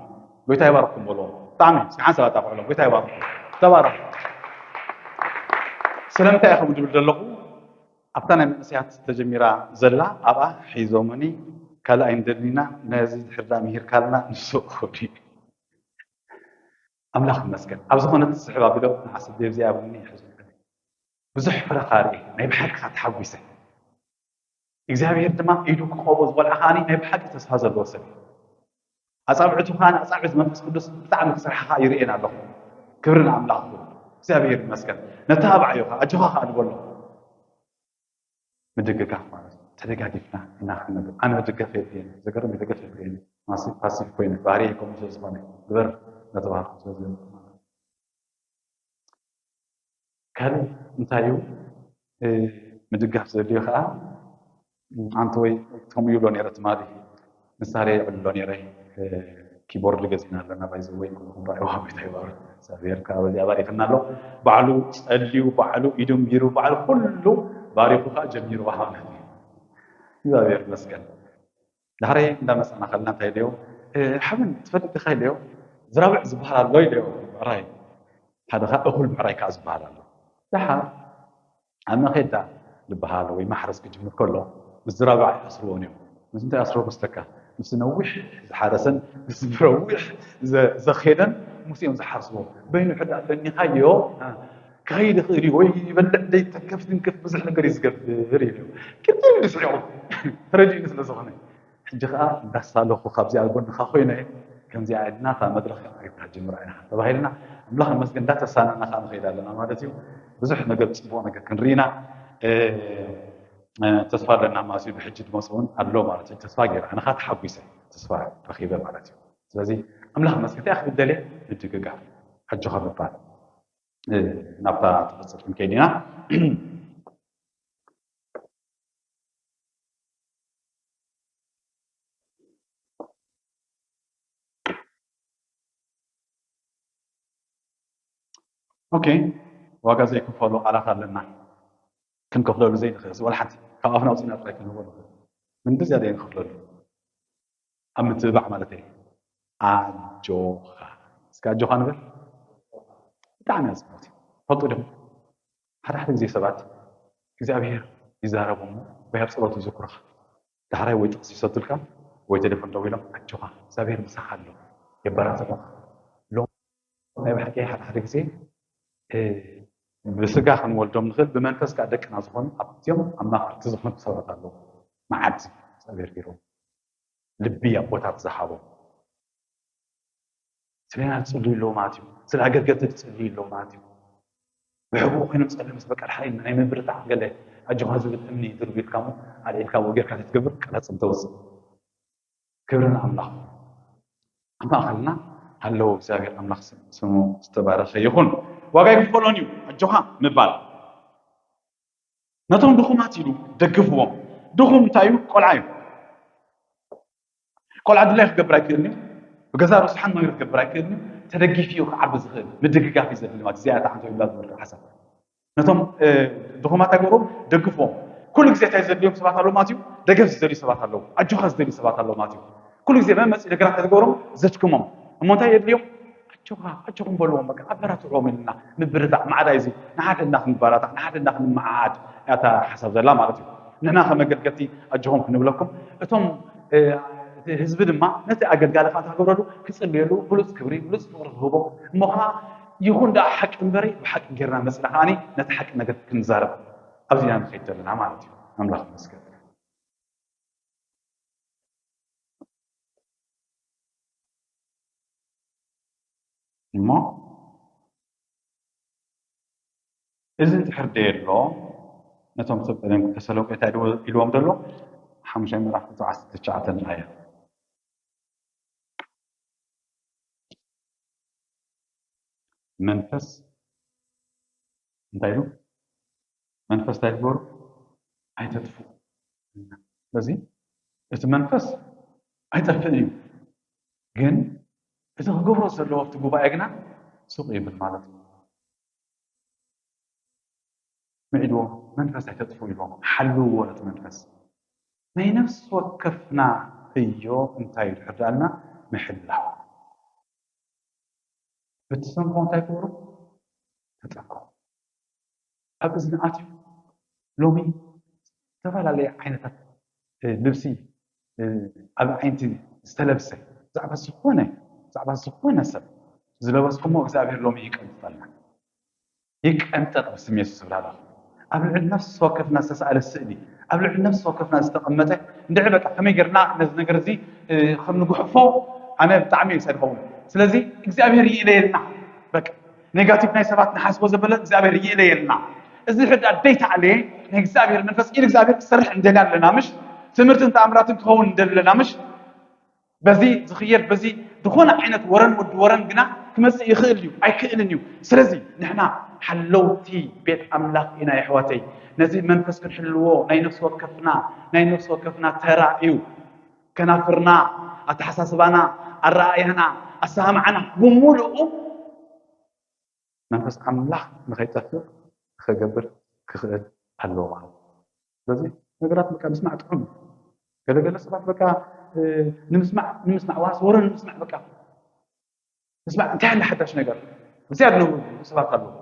ጎይታ ይባርኩም በልዎም። ብጣዕሚ እስኪ ሓንሳብ ኣጣቕዕሎም። ጎይታ ይባርኩም። ተባረኹ። ስለምንታይ ኢኹም ድብል ዘለኹ? ኣብታ ናይ መንእሰያት ተጀሚራ ዘላ ኣብኣ ሒዞምኒ፣ ካልእ ኣይንደልይና፣ ነዚ ድሕር ደኣ ምሂርካልና ንሱ እኹል እዩ። ኣምላኽ ይመስገን። ኣብ ዝኾነ ትስሕብ ኣቢሎም ንዓስብ ኣብዚኣ እውን ይሕዙ። ብዙሕ ፍረ ኻርኢ ናይ ብሓቂ ተሓጒሰ። እግዚኣብሔር ድማ ኢዱ ክቐቦ ዝበልዓ ከዓኒ ናይ ብሓቂ ተስፋ ዘለዎ ሰብ እዩ። ኣጻብዕቱ ከዓኒ ኣጻብዕት መንፈስ ቅዱስ ብጣዕሚ ክሰርሓ ከኣ ይርእየን ኣለኹ። ክብሪ ንኣምላኽ ይኹን። እግዚኣብሔር ይመስገን። ነተባብዓዮ ከኣ፣ ኣጆኻ ከኣ ንበሎ። ምድግጋፍ ማለት እዩ። ተደጋጊፍና ኢና ክንነብር። ኣነ ምድጋፍ የድልየኒ። ዘገርም እዩ፣ ደገፍ የድልየኒ። ማሲ-፣ ፓሲቭ ኮይነ፣ ባህርየይ ከምኡ ስለ ዝኾነ፣ ግበር እናተባሃልኩ ስለ ዝገብር ማለት እዩ። ካልእ እንታይ እዩ? እ፣ ምድጋፍ ዘድልዮ ከኣ፣ ኣንተ ወይ ከምኡ ይብሎ ነይረ ትማሊ፣ መሳርያ ይዕልሎ ነይረ፣ እ፣ ኪቦርድ ገዚእና ኣለና፣ ባይ ዘ ወይ፣ ኩልኹም ረኣይዋ፣ ጎይታ ይባርክ። እግዚኣብሔር ከኣ በዚኣ ባሪኽና ኣሎ። ባዕሉ ጸልዩ፣ ባዕሉ ኢዱ ኣንቢሩ፣ ባዕሉ ኩሉ ባሪኹ ከኣ ጀሚርዋ ማለት እዩ። እግዚኣብሔር ይመስገን። ዳሕረይ እንዳመጻና ከለና እንታይ ኢለዮ? "እ፣ ሓበን ትፈልጥ ዲኻ?" ኢለዮ። "ዝራብዕ ዝበሃል ኣሎ" ኢለዮ። ብዕራይ። ሓደ ኸኣ እኹል ብዕራይ ከኣ ዝበሃል ኣሎ። ደሓር ኣብ መኼዳ ዝበሃል ወይ ማሕረስ ክጅምር ከሎ፣ ምስ ዝራብዕ ኣይኣስርዎን እዮም። ምስ እንታይ ኣስርዎ መስለካ? ምስ ነዊሕ ዝሓረሰን ምስ ረዊሕ ዘ-፣ ዘኼደን ምስ እዮም ዝሓርስዎ። በይኑ ሕዳ ፈኒኻዮ፣ እ፣ ክኸይድ ይኽእል እዩ ወይ ይበልዕ ደይ ተንከፍ ትንክፍ ብዙሕ ነገር እዩ ዝገብር ኢለዮ። ቅድም ኢሉ ስሒቑ። ተረዲኡኒ ስለ ዝኾነ። ሕጂ ኸኣ እንዳሳለኹ ካብዚኣ ጎንኻ ኮይነ፣ ከምዚኣ ኢልና እታ መድረኽ ከኣ ጌርካ ጅምራ ኢና ተባሂልና፣ ኣምላኽ ይመስገን እንዳተሳነና ከኣ ንኸይድ ኣለና ማለት እዩ። ብዙሕ ነገር፣ ጽቡቕ ነገር ክንርኢ ኢና። እ፣ እ፣ ተስፋ ኣለና ማለት እዩ። ብሕጂ ድመጽእ እውን ኣሎ ማለት እዩ። ተስፋ ገይረ፣ ኣነ ኸኣ ተሓጒሰ፣ ተስፋ ረኺበ ማለት እዩ። ስለዚ ኣምላኽ ይመስገን፣ እንታይ ክብል ደልየ? ምድግጋፍ፣ ኣጆኻ ምባል። እ፣ ናብታ ትቕጽል ክንከይድ ኢና። ኦኬ፣ ዋጋ ዘይክፈሎ ቃላት ኣለና። ክንከፍለሉ ዘይንኽእል፣ ወላ ሓንቲ ካብ ኣፍና ኣውጺእና ጥራይ ክንህቦ ንኽእል። ግን ብዝያዳ ኣይንኸፍለሉ። ኣብ ምትብባዕ ማለት እዩ። ኣጆኻ። እስከ ኣጆኻ ንበል። ብጣዕሚ እያ ጽቡቕቲ። ትፈልጡ ዲኹም? ሓደ ሓደ ግዜ ሰባት እግዚኣብሔር ይዛረቡ እሞ ወይ ኣብ ጸሎት ይዝክሩኻ። ዳሕራይ ወይ ጥቕሲ ይሰዱልካ ወይ ቴሌፎን ደዊሎም፣ "ኣጆኻ፣ እግዚኣብሔር ምሳኻ ኣሎ፣ የበራትዑኻ" ኢሎም። ናይ ብሓቂ ሓደ ሓደ ግዜ፣ እ፣ ብስጋ ክንወልዶም ንኽእል፣ ብመንፈስ ከኣ ደቅና ዝኾኑ ኣብዚኦም ኣማኸርቲ ዝኾኑ ሰባት ኣለዉ። መዓት እግዚኣብሔር ገይሮም። ልቢ ኣቦታት ዝሃቦም። ስለ ና ዝጽልዩ ኣለዉ ማለት እዩ። ስለ ኣገልገልቲ ዝጽልዩ ኣለዉ ማለት እዩ። ብሕቡእ ኮይኖም ጸልዩ ምስ በቃ ድሓር ናይ ምብርታዕ ገለ ኣጆኻ ዝብል እምኒ ድርቢልካ እሞ ኣልዒልካ ወጊርካ ተትገብር ቃላት ጽም ተወጽእ። ክብሪ ንኣምላኽ። ኣብ ማእኸልና ኣለዉ። እግዚኣብሔር ኣምላኽ ስም-፣ ስሙ ዝተባረኸ ይኹን። ዋጋ ይክፈሎን እዩ ኣጆኻ ምባል። ነቶም ድኹማት ኢሉ ደግፍዎም። ድኹም እንታይ እዩ? ቆልዓ እዩ። ቆልዓ ድላይ ክገብር ኣይክእልን እዩ። ብገዛ ርእሱ ሓንቲ ነገር ክገብር ኣይክእልን እዩ። ተደጊፉ እዩ ክዓቢ ዝኽእል። ምድግጋፍ እዩ ዘድሊ ማለት እዚኣ እታ ሓንቲ ይብላ ዝበልካ ሓሳብ። ነቶም ድኹማት ኣይገብሮም፣ ደግፍዎም። ኩሉ ግዜ እንታይ ዘድልዮም ሰባት ኣለዉ ማለት እዩ? ደገፍ ዝደልዩ ሰባት ኣለዉ፣ ኣጆኻ ዝደልዩ ሰባት ኣለዉ ማለት እዩ። ኩሉ ግዜ መመፂ ነገራት እንታይ ዝገብሮም? ዘድክሞም። እሞ እንታይ የድልዮም? ኣጆኻ ኣጆኹም በልዎም፣ በቃ ኣበራትዕዎም ኢልና ምብርታዕ ማዕዳ እዩ። ንሓደ እንዳ ክንበራታዕ፣ ንሓደ እንዳ ክንመዓዓድ እያ እታ ሓሳብ ዘላ ማለት እዩ። ንሕና ከም ኣገልገልቲ ኣጆኹም ክንብለኩም፣ እቶም ህዝቢ ድማ ነቲ ኣገልጋሊ ከዓ እንታይ ክገብረሉ? ክፅልየሉ፣ ብሉፅ ክብሪ ብሉፅ ፍቕሪ ክህቦ፣ እሞ ከዓ ይኹን ደኣ ሓቂ እምበሪ ብሓቂ ጌርና መፅና ከዓኒ ነቲ ሓቂ ነገር ክንዛረብ ኣብዚ ኢና ንኸይድ ዘለና ማለት እዩ። ኣምላኽ ይመስገን። እሞ እዚ እንድሕር ደየሎ ነቶም ሰብ ቀደም ተሰሎንቄ እንታይ ኢልዎም ዘሎ? ሓሙሻይ ምዕራፍ ቁፅሪ ዓሰርተ ትሽዓተ ንርኣያ። መንፈስ እንታይ ኢሉ? መንፈስ እንታይ ትገብሩ? ኣይተጥፉ። ስለዚ እቲ መንፈስ ኣይጠፍእን እዩ፣ ግን እቲ ክገብሮ ዘለዎ ኣብቲ ጉባኤ ግና ስቕ ይብል ማለት እዩ። ምዒድዎ፣ መንፈስ ኣይተጥፉ ኢልዎም፣ ሓልውዎ ነቲ መንፈስ። ናይ ነፍሲ ወከፍና ዕዮ እንታይ እዩ ድሕር ደኣልና? ምሕላው። ብትሰምዖ እንታይ ክብሩ? ተጠንቀቑ። ኣብ እዝኒ ኣትዩ ሎሚ ዝተፈላለየ ዓይነታት ልብሲ ኣብ ኣዒንቲ ዝተለብሰ ብዛዕባ ዝኾነ ብዛዕባ ዝኾነ ሰብ ዝለበስኩሞ እግዚኣብሔር ሎሚ ይቀንጥጠልና። ይቀንጠጥ ብስም የሱስ ዝብላ ኣለኹ። ኣብ ልዕሊ ነፍሲ ወከፍና ዝተሰኣለ ስእሊ፣ ኣብ ልዕሊ ነፍሲ ወከፍና ዝተቐመጠ እንድዒ በቃ ከመይ ጌርና ነዚ ነገር እዚ ከም ንጉሕፎ ኣነ ብጣዕሚ እየ ዝኸውን። ስለዚ እግዚኣብሔር ይእለየልና። በቃ ኔጋቲቭ ናይ ሰባት ንሓስቦ ዘበለ እግዚኣብሔር ይእለየልና። እዚ ሕዳ ደይተኣለየ ናይ እግዚኣብሔር መንፈስ ኢድ እግዚኣብሔር ክሰርሕ እንደሊ ኣለና ምሽ? ትምህርትን ተኣምራትን ክኸውን እንደሊ ኣለና ምሽ? በዚ ዝኽየድ በዚ ዝኾነ ዓይነት ወረን ወዲ ወረን ግና ክመጽእ ይኽእል እዩ ኣይክእልን እዩ። ስለዚ ንሕና ሓለውቲ ቤት ኣምላኽ ኢና የሕዋተይ። ነዚ መንፈስ ክንሕልዎ ናይ ነፍሲ ወከፍና ናይ ነፍሲ ወከፍና ተራ እዩ። ከናፍርና፣ ኣተሓሳስባና፣ ኣረኣእያና፣ ኣሰማምዓና ብምሉኡ መንፈስ ኣምላኽ ንኸይጠፍእ ክገብር ክኽእል ኣለዎ ማለት እዩ። ስለዚ ነገራት በቃ ምስማዕ ጥዑም እዩ። ገለገለ ሰባት በቃ ንምስማዕ ንምስማዕ ዋስ ወረ ንምስማዕ በቃ ምስማዕ እንታይ ኣለ ሓዳሽ ነገር እዚኣ ኣለዉ ሰባት ኣለዉ።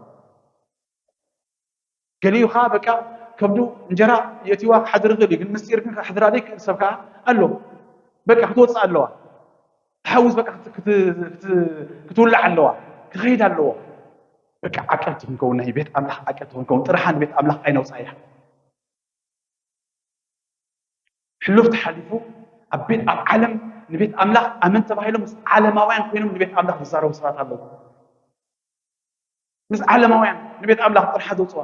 ገሊኡ ከዓ በቃ ከብዱ እንጀራ የእትዋ ክሓድር ይኽእል እዩ፣ ግን ምስጢር ግን ክሓድራ ዘይክእል ሰብ ከዓ ኣሎ። በቃ ክትወፅእ ኣለዋ። ትሓውስ በቃ ክትውላዕ ኣለዋ፣ ክኸይድ ኣለዎ። በቃ ዓቀብቲ ክንከውን ናይ ቤት ኣምላኽ ዓቀብቲ ክንከውን ጥርሓ ንቤት ኣምላኽ ኣይነውፃ እያ። ሕሉፍ ተሓሊፉ ኣብ ቤት ኣብ ዓለም ንቤት ኣምላኽ ኣመን ተባሂሎም ምስ ዓለማውያን ኮይኖም ንቤት ኣምላኽ ዝዛረቡ ሰባት ኣለዉ። ምስ ዓለማውያን ንቤት ኣምላኽ ጥርሓ ዘውፅዋ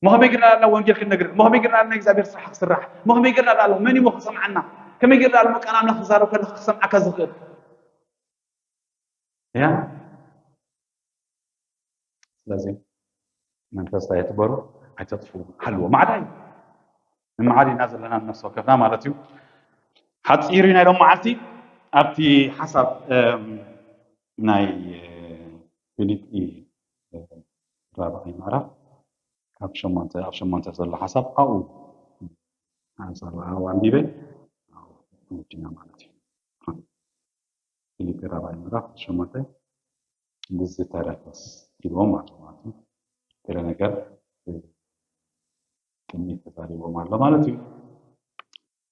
መኸመይ ጌርና ዳኣልና ወንጌል ክንነግር? መኸመይ ጌርና ዳኣልና እግዚኣብሔር ስራሕ ክስራሕ? መኸመይ ጌርና ዳኣልና መን እሞ ክሰምዓና? ከመይ ጌርና ዳኣልና ቃል ኣምላኽ ክዛረብ ከለኻ ክሰምዓካ ዝኽእል? እያ። ስለዚ መንፈስ ኣይትበሩ፣ ኣይተጥፉ፣ ሓልዎ ማዕዳ እዩ። ንመዓድ ኢና ዘለና ነፍሲ ወከፍና ማለት እዩ። ሓፂሩ ናይ ሎም መዓልቲ ኣብቲ ሓሳብ ናይ ፊልጲ ራብዓይ ምዕራፍ ካብ ሸሞንተ ኣብ ሸሞንተ ዘሎ ሓሳብ ኣብኡ ሓሳብ ኣብኡ ኣንቢበ ወዲና ማለት እዩ። ፊልጲ ራብዓይ ምዕራፍ ሸሞንተ ብዝተረፈስ ኢልዎም ኣሎ ማለት እዩ። ገለ ነገር ቅድሚት ተዛሪቦም ኣሎ ማለት እዩ።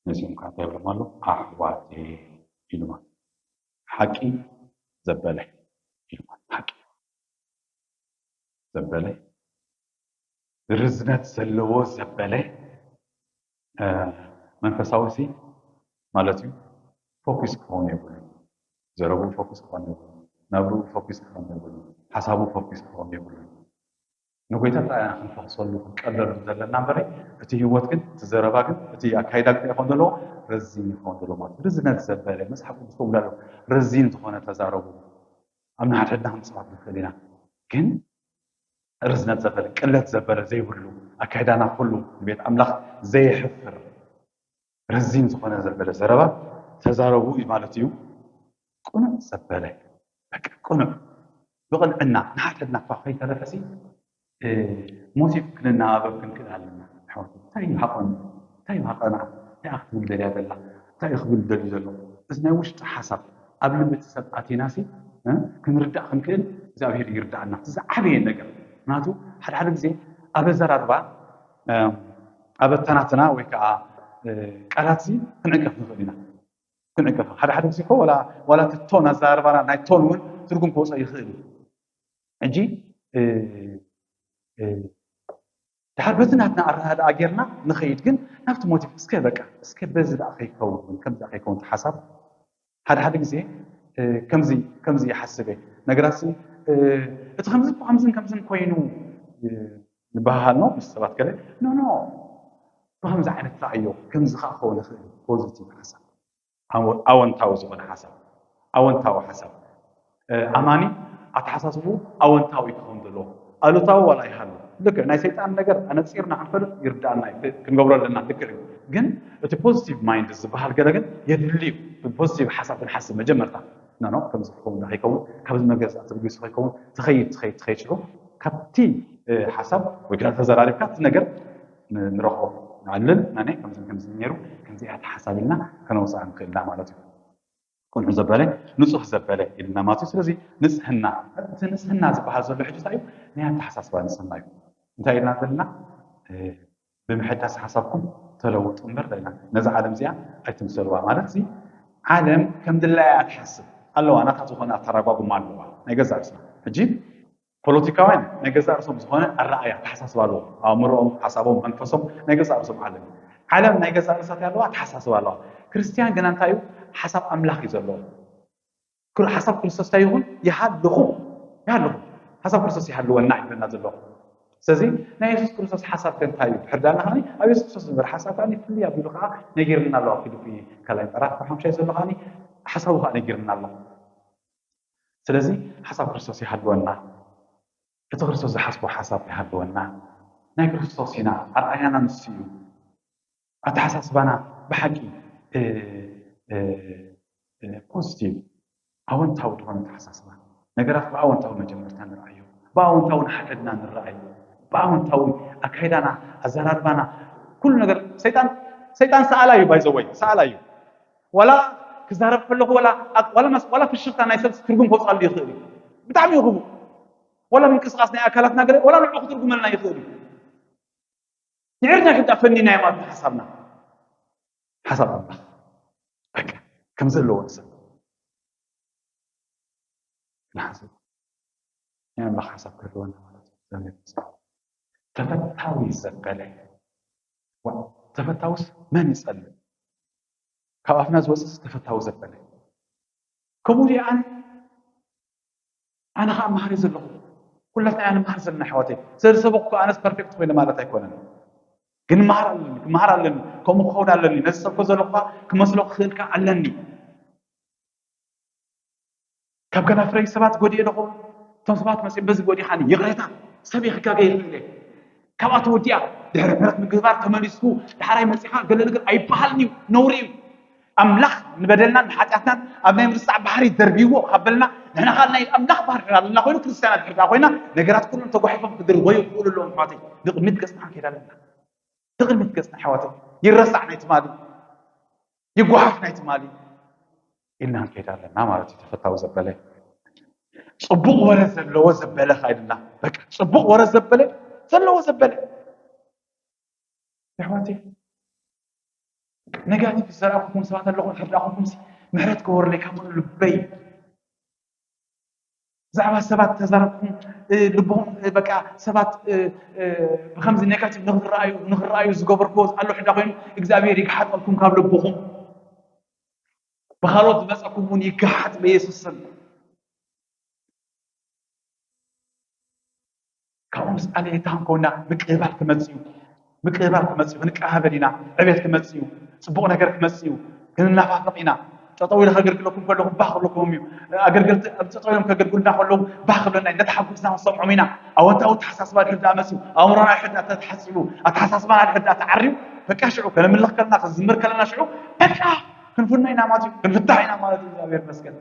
ነዚኦም ከዓ እንታይ ይብሎም ኣሎ? ኣሕዋተይ ኢሉ ማለት ሓቂ ዘበለ ኢሉ ማለት ሓቂ ዘበለ ርዝነት ዘለዎ ዘበለ መንፈሳዊ ሲ ማለት እዩ። ፎኪስ ክኸውን የብሉ፣ ዘረቡ ፎኪስ ክኸውን የብሉ፣ ናብሩ ፎኪስ ክኸውን የብሉ፣ ሓሳቡ ፎኪስ ክኸውን የብሉ። ንጎይታ ጥራይ ኢና ክንፈኽሰሉ ክንቀርበሉ ዘለና እምበረ እቲ ህይወት ግን እቲ ዘረባ ግን እቲ ኣካይዳ ግን ይኾን ዘለዎ ረዚን ይኸውን ዘለዎ ማለት ርዝነት ዘበለ መፅሓፍ ቅዱስ ተብሉ ኣሎ። ረዚን ዝኾነ ተዛረቡ ኣብ ንሓድሕድና ክንፅባት ንኽእል ኢና ግን ርዝነት ዘበለ ቅለት ዘበለ ዘይብሉ ኣካይዳና ኩሉ ንቤት ኣምላኽ ዘየሕፍር ረዚን ዝኾነ ዘበለ ዘረባ ተዛረቡ እዩ ማለት እዩ። ቅኑዕ ዘበለ በቃ ቅኑዕ ብቕንዕና ንሓድሕድና እኳ ከይተረፈሲ ሞቲቭ ክንናባበብ ክንክእል ኣለና። ኣሕዋት እንታይ እዩ ሃቐኑ እንታይ እዩ ሃቐና እንታይ ክትብል ደልያ ዘላ እንታይ እዩ ክብል ደልዩ ዘሎ እዚ ናይ ውሽጢ ሓሳብ ኣብ ልቢ እቲ ሰብ ኣቲናሲ ክንርዳእ ክንክእል እግዚኣብሔር ይርዳእና። ዝዓበየ ነገር ምክንያቱ ሓደ ሓደ ግዜ ኣብ ኣዘራርባ ኣብ ኣተናትና ወይ ከዓ ቃላት ክንዕቀፍ ንኽእል ኢና። ክንዕቀፍ ሓደ ሓደ ግዜ እኮ ዋላ እቲ ቶን ኣዘራርባና ናይ ቶን እውን ትርጉም ክወፀ ይኽእል እዩ። ሕጂ ድሓር በዚ ናትና ኣረዳድኣ ጌርና ንኸይድ ግን ናብቲ ሞቲቭ እስከ በቃ እስከ በዚ ደኣ ከይከውን ከምዚ ደኣ ከይከውን እቲ ሓሳብ ሓደ ሓደ ግዜ ከምዚ ከምዚ ይሓስብ እየ ነገራት እቲ ከምዚ ከምዝን ከምዝን ኮይኑ ይበሃሃል ነው ምስ ሰባት ገለ ኖ ኖ ብከምዚ ዓይነት ረኣዮ ከምዚ ከዓ ክኸውን ይኽእል ፖዚቲቭ ሓሳብ ኣወንታዊ ዝኾነ ሓሳብ ኣወንታዊ ሓሳብ ኣማኒ ኣተሓሳስቡ ኣወንታዊ ክኸውን ዘለዎ ኣሉታዊ ዋላ ይሃሉ ልክዕ ናይ ሰይጣን ነገር ኣነፂርና ክንፈልጥ ይርዳእና ክንገብሮ ኣለና ልክዕ እዩ ግን እቲ ፖዚቲቭ ማይንድ ዝበሃል ገለ ግን የድሊ እዩ ፖዚቲቭ ሓሳብ ክንሓስብ መጀመርታ ኖ ኖ ከምዚ ክኸውን ከይከውን ካብዚ መገዝ ኣትብጊሱ ከይከውን ትኸይድ ትኸይድ ትኸይድ ሽዑ ካብቲ ሓሳብ ወይ ከዓ ተዘራሪብካ እቲ ነገር ንረኽቦ ንዕልል ናናይ ከምዚ ከምዚ ነይሩ ከምዚ እያ ተሓሳብ ኢልና ከነውፅኣ ንኽእልና ማለት እዩ። ቅንዑ ዘበለ ንፁህ ዘበለ ኢልና ማለት እዩ። ስለዚ ንፅህና እቲ ንፅህና ዝበሃል ዘሎ ሕጂ እንታይ እዩ? ናይ ኣተሓሳስባ ንፅህና እዩ። እንታይ ኢልና ዘለና? ብምሕዳስ ሓሳብኩም ተለውጡ እምበር ዳይና ነዛ ዓለም እዚኣ ኣይትምሰልዋ ማለት እዚ ዓለም ከም ድላያ ትሓስብ ኣለዋ ናታ ዝኾነ ኣተራጓጉማ ኣለዋ ናይ ገዛ ርእስና ሕጂ ፖለቲካውያን ናይ ገዛ ርእሶም ዝኾነ ኣረኣያ ተሓሳስባ ኣለዎም ኣእምሮኦም ሓሳቦም መንፈሶም ናይ ገዛ ርእሶም ዓለም ዓለም ናይ ገዛ ርእሳት ኣለዋ ተሓሳስባ ኣለዋ ክርስትያን ግና እንታይ እዩ ሓሳብ ኣምላኽ እዩ ዘለዎ ሓሳብ ክርስቶስ እንታይ ይኹን ይሃልኹም ይሃልኹም ሓሳብ ክርስቶስ ይሃልወና ይብለና ዘሎ ስለዚ ናይ የሱስ ክርስቶስ ሓሳብ ከ እንታይ እዩ ድሕር ዳና ከኒ ኣብ የሱስ ክርስቶስ ዝንበር ሓሳብ ከኣ ፍልይ ኣቢሉ ከዓ ነጊርና ኣለዋ ፊልፒ ካልኣይ ምዕራፍ ሓሙሻይ ዘሎ ከኒ ሓሳቡ ከዓ ነጊርና ኣሎ ስለዚ ሓሳብ ክርስቶስ ይሃልወና እቲ ክርስቶስ ዝሓስቦ ሓሳብ ይሃልወና ናይ ክርስቶስ ኢና ኣርኣያና ንሱ እዩ ኣተሓሳስባና ብሓቂ ፖዚቲቭ ኣወንታዊ ዝኾነ ኣተሓሳስባ ነገራት ብኣወንታዊ መጀመርታ ንርኣዮ ብኣወንታዊ ንሓደድና ንረኣይ ብኣወንታዊ ኣካይዳና ኣዘራርባና ኩሉ ነገር ሰይጣን ሰይጣን ሰኣላ እዩ ባይዘወይ ሰኣላ እዩ ዋላ ክዛረብ ከለኹ ዋላ ዋላ ፍሽኽታ ናይ ሰብ ትርጉም ከውፅኣሉ ይኽእል እዩ ብጣዕሚ እዩ ክቡእ ዋላ ምንቅስቃስ ናይ ኣካላትና ገለ ዋላ ንዑ ክትርጉመልና ይኽእል እዩ ንዕርና ሕጂ ኣፈኒናዮ ማለት ሓሳብና ሓሳብ ኣምላኽ በቃ ከም ዘለዎ ንሰብ ንሓስብ ናይ ኣምላኽ ሓሳብ ክህልወና ማለት እዩ ተፈታዊ ዘበለ ተፈታውስ መን ይጸልእ ካብ ኣፍና ዝወፅእ ተፈታዊ ዘበለ ከምኡ ኣነ ኣነ ከዓ መሃሪ ዘለኹ ኩላትና ኣነ መሃር ዘለና ኣሕዋተይ ስለዝሰበኩ ኣነስ ፐርፌክት ኮይነ ማለት ኣይኮነን ግን መሃር ኣለኒ ክመሃር ኣለኒ ከምኡ ክኸውን ኣለኒ ነዚ ሰብኮ ዘለኩ ክመስሎ ክኽእል ከዓ ኣለኒ ካብ ገና ፍረይ ሰባት ጎዲኤ ዶ ኸውን እቶም ሰባት መፅኦም በዚ ጎዲኻኒ ይቕሬታ ሰብ ይክጋገ ይኽእል እየ ካብኣ ተወዲኣ ድሕሪ ምሕረት ምግባር ተመሊስኩ ዳሕራይ መፂኻ ገለ ነገር ኣይበሃልን እዩ ነውሪ እዩ ኣምላኽ ንበደልናን ንሓጢኣትናን ኣብ ናይ ምርሳዕ ባህሪ ደርቢዎ ካብ በልና ንሕና ከዓ ናይ ኣምላኽ ባህሪ ድሕር ኣለና ኮይኑ ክርስትያናት ድሕር ኮይና ነገራት ኩሎም ተጓሒፎም ክድርወዩ ክኽእሉ ኣለዎም ኣሕዋተይ ንቕድሚት ገፅና ክንከይድ ኣለና ንቕድሚት ገፅና ኣሕዋተይ ይረሳዕ ናይ ትማሊ ይጓሓፍ ናይ ትማሊ ኢልና ክንከይድ ኣለና ማለት እዩ ተፈታዊ ዘበለ ፅቡቕ ወረ ዘለዎ ዘበለ ካይድና በቃ ፅቡቕ ወረ ዘበለ ዘለዎ ዘበለ ኣሕዋተይ ነጋቲቭ ዝዘራእኩኩም ሰባት ኣለኹም ሕርዳኹምኩም ምሕረት ክወርለይ ካብ ሙሉ ልበይ ብዛዕባ ሰባት ተዛረብኩም ልብኹም በቃ ሰባት ብከምዚ ኔጋቲቭ ንክረኣዩ ንክረኣዩ ዝገበርክዎ ኣሎ ሕዳ ኮይኑ እግዚኣብሔር ይግሓጠልኩም ካብ ልብኹም ብካልኦት ዝመፀኩም እውን ይግሓጥ በየሱስ ስም ካብኡ ምስ ኣለ የታንኮና ምቅባል ክመፅእ እዩ ምቅባል ክመፅእ እዩ ክንቀባበል ኢና ዕቤት ክመፅእ እዩ ፅቡቅ ነገር ክመፅእ እዩ ክንናፋፈቅ ኢና ጠጠው ኢለ ከገልግለኩም ከለኹ ባህ ክብለኩም እዩ። ኣገልገልቲ ኣብ ጠጠው ኢሎም ከገልግሉና ከለዉ ባህ ክብለና እዩ። እንዳተሓጎስና ክንሰምዖም ኢና። ኣወንታዊ ኣተሓሳስባ ድሕር ደኣ መፅዩ፣ ኣእምሮና ድሕር ደኣ ተሓሲቡ፣ ኣተሓሳስባና ድሕር ደኣ ተዓርዩ፣ በቃ ሽዑ ከነምልኽ ከለና፣ ክንዝምር ከለና ሽዑ በቃ ክንፍኖ ኢና ማለት እዩ። ክንፍታሕ ኢና ማለት እዩ። እግዚኣብሔር ይመስገን።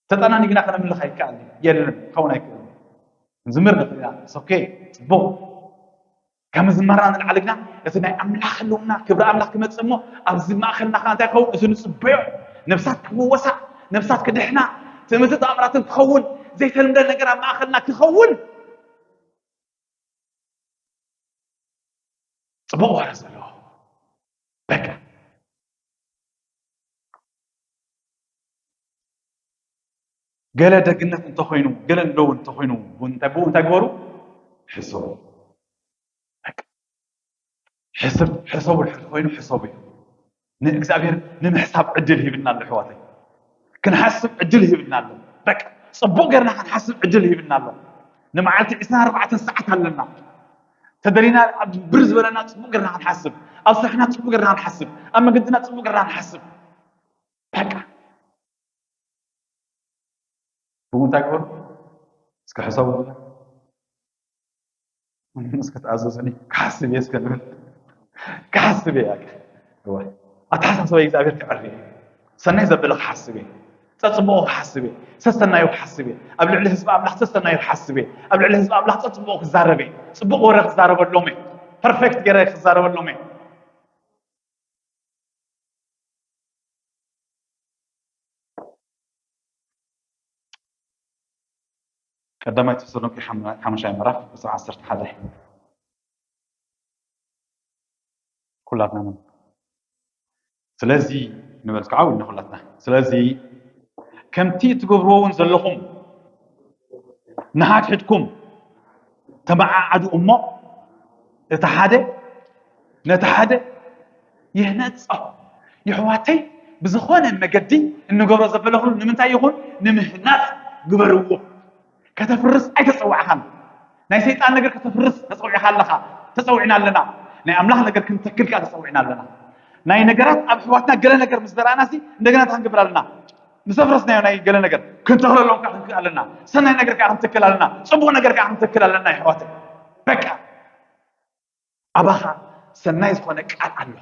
ተጠናኒግና ከነምልኽ ኣይከኣልን። የለን፣ ክኸውን ኣይክእልን። ክንዝምር ንኽእል ኢና። It's okay፣ ፅቡቕ። ካብ ምዝማርና ንላዕሊ ግና እቲ ናይ ኣምላኽ ህልውና፣ ክብሪ ኣምላኽ ክመጽእ እሞ፣ ኣብዚ ማእከልና ከኣ እንታይ ክኸውን? እቲ ንጽበዮ፣ ነብሳት ክፍወሳ፣ ነብሳት ክድሕና፣ ትእምትን ተኣምራትን ክኸውን፣ ዘይተለምደ ነገር ኣብ ማእከልና ክኸውን፣ ጽቡቕ ወረ ዘለዎ። በቃ። ገለ ደግነት እንተኾይኑ፣ ገለ ንደው እንተኾይኑ፣ እንታይ፣ ብኡ እንታይ ግበሩ? ሕሰቡ። በቃ። ሕስብ፣ ሕሰቡ ድሕሪ ኮይኑ ሕሰቡ እዩ። ንእግዚኣብሔር ንምሕሳብ ዕድል ሂብና ኣሎ፣ ኣሕዋተይ። ክንሓስብ ዕድል ሂብና ኣሎ። በቃ፣ ጽቡቕ ጌርና ክንሓስብ ዕድል ሂብና ኣሎ። ንመዓልቲ ዕስራን ኣርባዕተን ሰዓት ኣለና። ተደሊና ኣብ ብር ዝበለና ጽቡቕ ጌርና ክንሓስብ፣ ኣብ ስራሕና ጽቡቕ ጌርና ክንሓስብ፣ ኣብ መገድና ጽቡቕ ጌርና ክንሓስብ። በቃ። ብኡ እንታይ ግበሩ? እስከ ሕሰቡ። እስከ ተኣዘዙኒ፣ ክሓስብ እየ እስከ ንብል። ክሓስብ እየ፣ በቃ። እወ። ኣተሓሳስባይ እግዚኣብሔር ክዕሪ እየ። ሰናይ ዘበለ ክሓስብ እየ። ጸጽብኦ ክሓስብ እየ። ሰሰናዩ ክሓስብ እየ። ኣብ ልዕሊ ህዝቢ ኣምላኽ ሰሰናዩ ክሓስብ እየ። ኣብ ልዕሊ ህዝቢ ኣምላኽ ጸጽብኦ ክዛረብ እየ። ጽቡቕ ወረ ክዛረበሎም እየ። ፐርፌክት ገይረ ክዛረበሎም እየ። ቀዳማይ ተሰሎንቄ ሓም-፣ ሓሙሻይ ምዕራፍ ቁጽሪ ዓሰርተ ሓደ። ኩላትና ምን-፣ ስለዚ ንበል፣ ከዓ ኢልና ኩላትና። ስለዚ ከምቲ እትገብርዎ እውን ዘለኹም ንሓድሕድኩም ተመዓዓዱ እሞ፣ እቲ ሓደ ነቲ ሓደ ይህነጾ። የሕዋተይ፣ ብዝኾነ መገዲ እንገብሮ ዘበለ ኩሉ ንምንታይ ይኹን? ንምህናጽ ግበርዎ። ከተፍርስ ኣይተጸዋዕኻን። ናይ ሰይጣን ነገር ከተፍርስ ተጸዊዕኻ ኣለኻ። ተጸዊዕና ኣለና። ናይ ኣምላኽ ነገር ክንተክል ከኣ ተጸዊዕና ኣለና። ናይ ነገራት ኣብ ኣሕዋትና ገለ ነገር ምስ ዘረኣናሲ እንደገና እንታይ ክንገብር ኣለና? ምስ ኣፍረስናዮ ናይ ገለ ነገር ክንተኽለሎም ከኣ ክንክእል ኣለና። ሰናይ ነገር ከኣ ክንተክል ኣለና። ጽቡቕ ነገር ከኣ ክንተክል ኣለና፣ የሕዋተይ። በቃ። ኣባኻ ሰናይ ዝኾነ ቃል ኣሎ።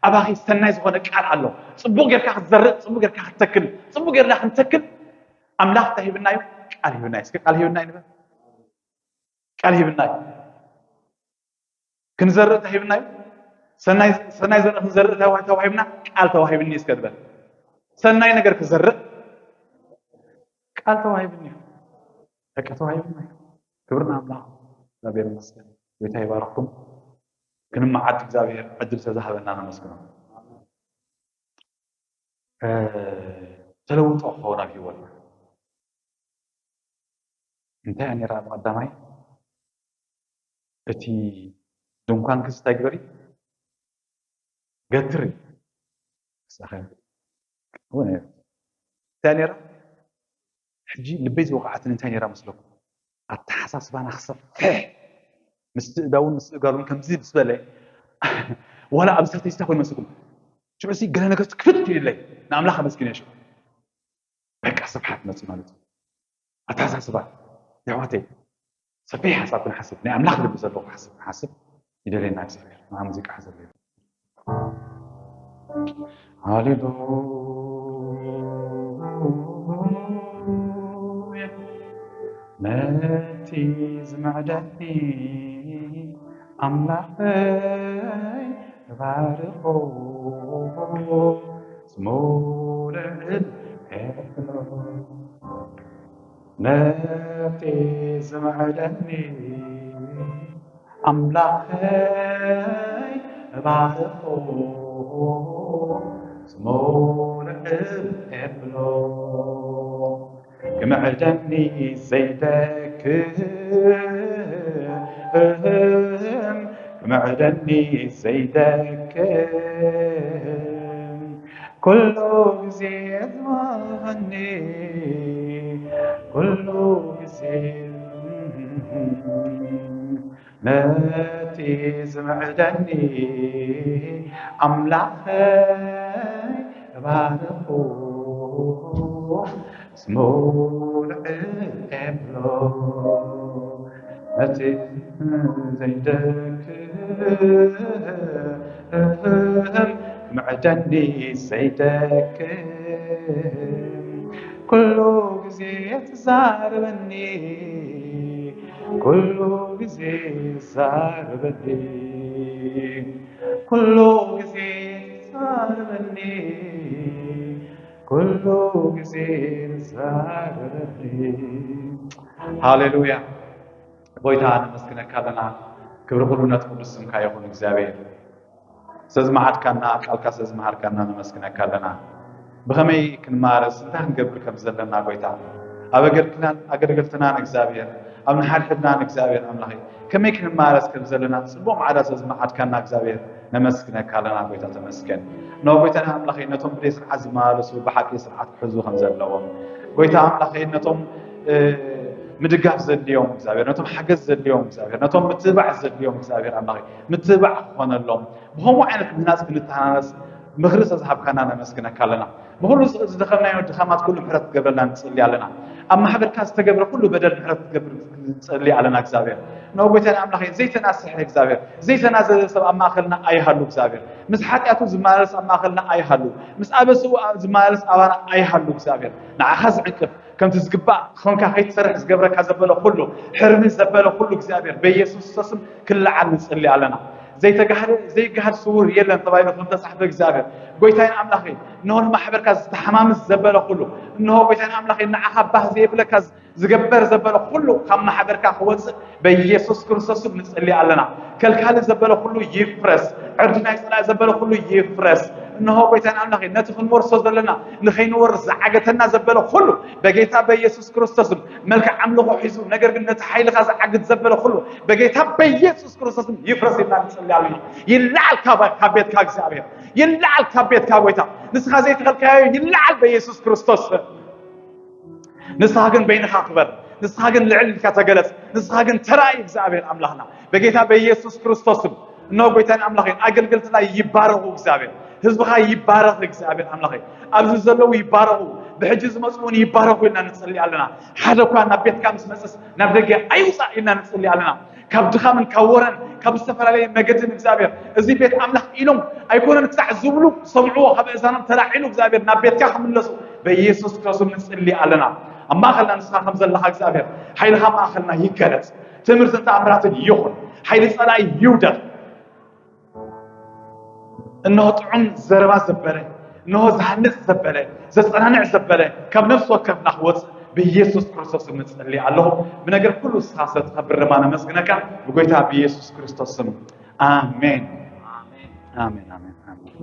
ኣባኺ ሰናይ ዝኾነ ቃል ኣሎ። ጽቡቕ ጌርካ ክትዘርእ፣ ጽቡቕ ጌርካ ክትተክል፣ ጽቡቕ ጌርና ክንተክል ኣምላኽ እንታይ ሂብና እዩ? ቃል ሂብና እዩ። እስኪ ቃል ሂብና እዩ ንበል። ቃል ሂብና እዩ። ክንዘርእ እንታይ ሂብና እዩ? ሰናይ፣ ሰናይ ዘርኢ ክንዘርእ እንታይ ተዋሂብና? ቃል ተዋሂብኒ እስከ ንበል። ሰናይ ነገር ክዘርእ ቃል ተዋሂብኒ እዩ። በቃ ተዋሂብና እዩ። ክብሪ ንኣምላኽ። እግዚኣብሔር ይመስገን። ጎይታ ይባርኽኩም። ክንመዓድ እግዚኣብሔር ዕድል ስለዝሃበና ነመስግኖ። እ፣ ተለውጦ ክኸውን ኣብ ህይወትና። እንታይ እያ ነይራ? ብቐዳማይ እቲ ድንኳን ክስ እንታይ ግበሪ? ገትሪ። ንስኻ እውን እንታይ ነይራ? ሕጂ ልበይ ዝወቕዓትኒ እንታይ ነይራ መስለኩም? ኣተሓሳስባና ክሰፍሕ፣ ምስ ትእዳውን ምስ እጋሩን ከምዚ ምስ በለ፣ ዋላ ኣብ ሳተይስታ ኮይኑ መስልኩም፣ ሽዑ ሲ ገለ ነገር ክፍት ኢልለይ ንኣምላኽ ኣመስግን እየ ሽዑ። በቃ ስፍሓት መጽእ ማለት እዩ። ኣተሓሳስባ የሕዋተይ፣ ሰፊሕ ሓሳብ ክንሓስብ፣ ናይ ኣምላኽ ልቢ ዘለዎ ሓሳብ ክንሓስብ ይደልየና እግዚኣብሔር። ንዓ ሙዚቃ ሓዘለይ። ሃሌሉያ። ነቲ ዝምዕደኒ ኣምላኸይ እባርኾ፣ ስሙ ልዕል የብሎ። ነቲ ዝምዕደኒ ኣምላኸይ እባርኾ፣ ስሙ ልዕል የብሎ። ክምዕደኒ ዘይደክም፣ ክምዕደኒ ዘይደክም፣ ኩሉ ግዜ ዝመሃኒ፣ ኩሉ ግዜ ነቲ ዝምዕደኒ ኣምላኸይ ባርኹ ስሙ ልዕል ኤብሎ፣ እቲ ዘይደክም ምዕደኒ ዘይደክም፣ ኩሉ ግዜ ትዛረበኒ፣ ኩሉ ግዜ ትዛረበኒ፣ ኩሉ ግዜ ትዛረበኒ፣ ኩሉ ግዜ ትዛረበኒ። ሃሌሉያ። ጎይታ ነመስግነካ ኣለና። ክብሪ ኩሉ ነቲ ቅዱስ ስምካ ይኹን እግዚኣብሔር። ስለዚ መዓድካና፣ ቃልካ ስለዚ መሃርካና ነመስግነካ ኣለና። ብኸመይ ክንማረስ፣ እንታይ ክንገብር ከም ዘለና ጎይታ፣ ኣብ ኣገልግልናን፣ ኣገልገልትናን እግዚኣብሔር፣ ኣብ ንሓድሕድናን እግዚኣብሔር ኣምላኸይ፣ ከመይ ክንማረስ ከም ዘለና ጽቡቕ ማዕዳ ስለዚ መዓድካና እግዚኣብሔር ነመስግነካ ኣለና ጎይታ፣ ተመስገን። ኖ ጎይታና ኣምላኸይ፣ ነቶም ብደይ ስርዓት ዝመላለሱ ብሓቂ ስርዓት ክሕዙ ከም ዘለዎም፣ ጎይታ ኣምላኸይ፣ ነቶም እ፣ ምድጋፍ ዘድልዮም እግዚኣብሔር፣ ነቶም ሓገዝ ዘድልዮም እግዚኣብሔር፣ ነቶም ምትብባዕ ዘድልዮም እግዚኣብሔር ኣምላኸይ፣ ምትብባዕ ክኾነሎም፣ ብኸምኡ ዓይነት ምህናጽ ክንተሃናነጽ ምኽሪ ስለዝሃብካና ነመስግነካ ኣለና። ብኹሉ ዝ-፣ ዝደኸምናዮ ድኻማት ኩሉ ምሕረት ክትገብረልና ንጽሊ ኣለና። ኣብ ማሕበርካ ዝተገብረ ኩሉ በደል ምሕረት ክትገብር ንጽሊ ኣለና እግዚኣብሔር። ንኦ ጎይታና ኣምላኸይ፣ ዘይተናስሐ እግዚኣብሔር፣ ዘይተናዘዘ ሰብ ኣብ ማእከልና ኣይሃሉ እግዚኣብሔር። ምስ ሓጢኣቱ ዝመላለስ ኣብ ማእከልና ኣይሃሉ። ምስ ኣበስኡ ዝመላለስ ኣባና ኣይሃሉ እግዚኣብሔር። ንዓኻ ዝዕንቅፍ፣ ከምቲ ዝግባእ ኾንካ ከይትሰርሕ ዝገብረካ ዘበለ ኩሉ፣ ሕርሚ ዘበለ ኩሉ እግዚኣብሔር በኢየሱስ ክርስቶስም ክለዓል ንጽሊ ኣለና። ዘይተጋህደ፣ ዘይጋህድ ስውር የለን ተባሂሉ ከም ተጻሕፈ እግዚኣብሔር፣ ጎይታይን ኣምላኸይ፣ እንሆ ንማሕበርካ ዝተሓማምስ ዘበለ ኩሉ፣ እንሆ ጎይታይን ኣምላኸይ፣ ንዓኻ ባህ ዘየብለካ ዝገበር ዘበለ ኩሉ ካብ ማሕበርካ ክወጽእ በኢየሱስ ክርስቶስም ንጽሊ ኣለና። ከልካሊ ዘበለ ኩሉ ይፍረስ። ዕርዲ ናይ ጸላኢ ዘበለ ኩሉ ይፍረስ። እንሆ ጎይታን ኣምላኸይ፣ ነቲ ክንወርሶ ዘለና ንኸይንወርስ ዝዓገተና ዘበለ ኩሉ በጌታ በኢየሱስ ክርስቶስም፣ መልክዕ ኣምልኾ ሒዙ ነገር ግን ነቲ ሓይልኻ ዝዓግት ዘበለ ኩሉ በጌታ በኢየሱስ ክርስቶስም ይፍረስ ኢልና ንጽሊ ኣለና። ይለዓል ካብ፣ ካብ ቤትካ እግዚኣብሔር፣ ይለዓል ካብ ቤትካ ጎይታ። ንስኻ ዘይተኸልካዮ ይለዓል በኢየሱስ ክርስቶስ። ንስኻ ግን በይንኻ ክበር፣ ንስኻ ግን ልዕል ኢልካ ተገለጽ፣ ንስኻ ግን ተራእይ እግዚኣብሔር ኣምላኽና። በጌታ በኢየሱስ ክርስቶስ ስም፣ እነሆ ጎይታን ኣምላኽን ኣገልገልትና ይባረኹ እግዚኣብሔር፣ ህዝብኻ ይባረኽ እግዚኣብሔር ኣምላኸይ። ኣብዚ ዘለዉ ይባረኹ፣ ብሕጂ ዝመፁ እውን ይባረኹ ኢልና ንፅሊ ኣለና። ሓደ እኳ ናብ ቤትካ ምስ መፅስ ናብ ደገ ኣይውፃእ ኢልና ንፅሊ ኣለና። ካብ ድኻምን ካብ ወረን ካብ ዝተፈላለየ መገድን እግዚኣብሔር እዚ ቤት ኣምላኽ ኢሎም ኣይኮነን ክሳዕ ዝብሉ ሰምዕዎ ካብ እዛኖም ተላዒሉ እግዚኣብሔር ናብ ቤትካ ክምለሱ በኢየሱስ ክርስቶስ ንጽሊ ኣለና። ኣብ ማእኸልና ንስኻ ከም ዘለኻ እግዚኣብሔር ሓይልኻ ኣብ ማእኸልና ይገለጽ። ትምህርትን ተኣምራትን ይኹን። ሓይሊ ጸላኢ ይውደቕ። እነሆ ጥዑም ዘረባ ዘበለ፣ እነሆ ዝሃንጽ ዘበለ፣ ዘጸናንዕ ዘበለ ካብ ነፍሲ ወከፍና ክወጽእ ብኢየሱስ ክርስቶስ ስም እጽሊ ኣለኹ። ብነገር ኩሉ ንስኻ ስለ ትኸብር ድማ ነመስግነካ ብጎይታ ብኢየሱስ ክርስቶስ ስም። ኣሜን። ኣሜን፣ ኣሜን፣ ኣሜን። ኣሜን።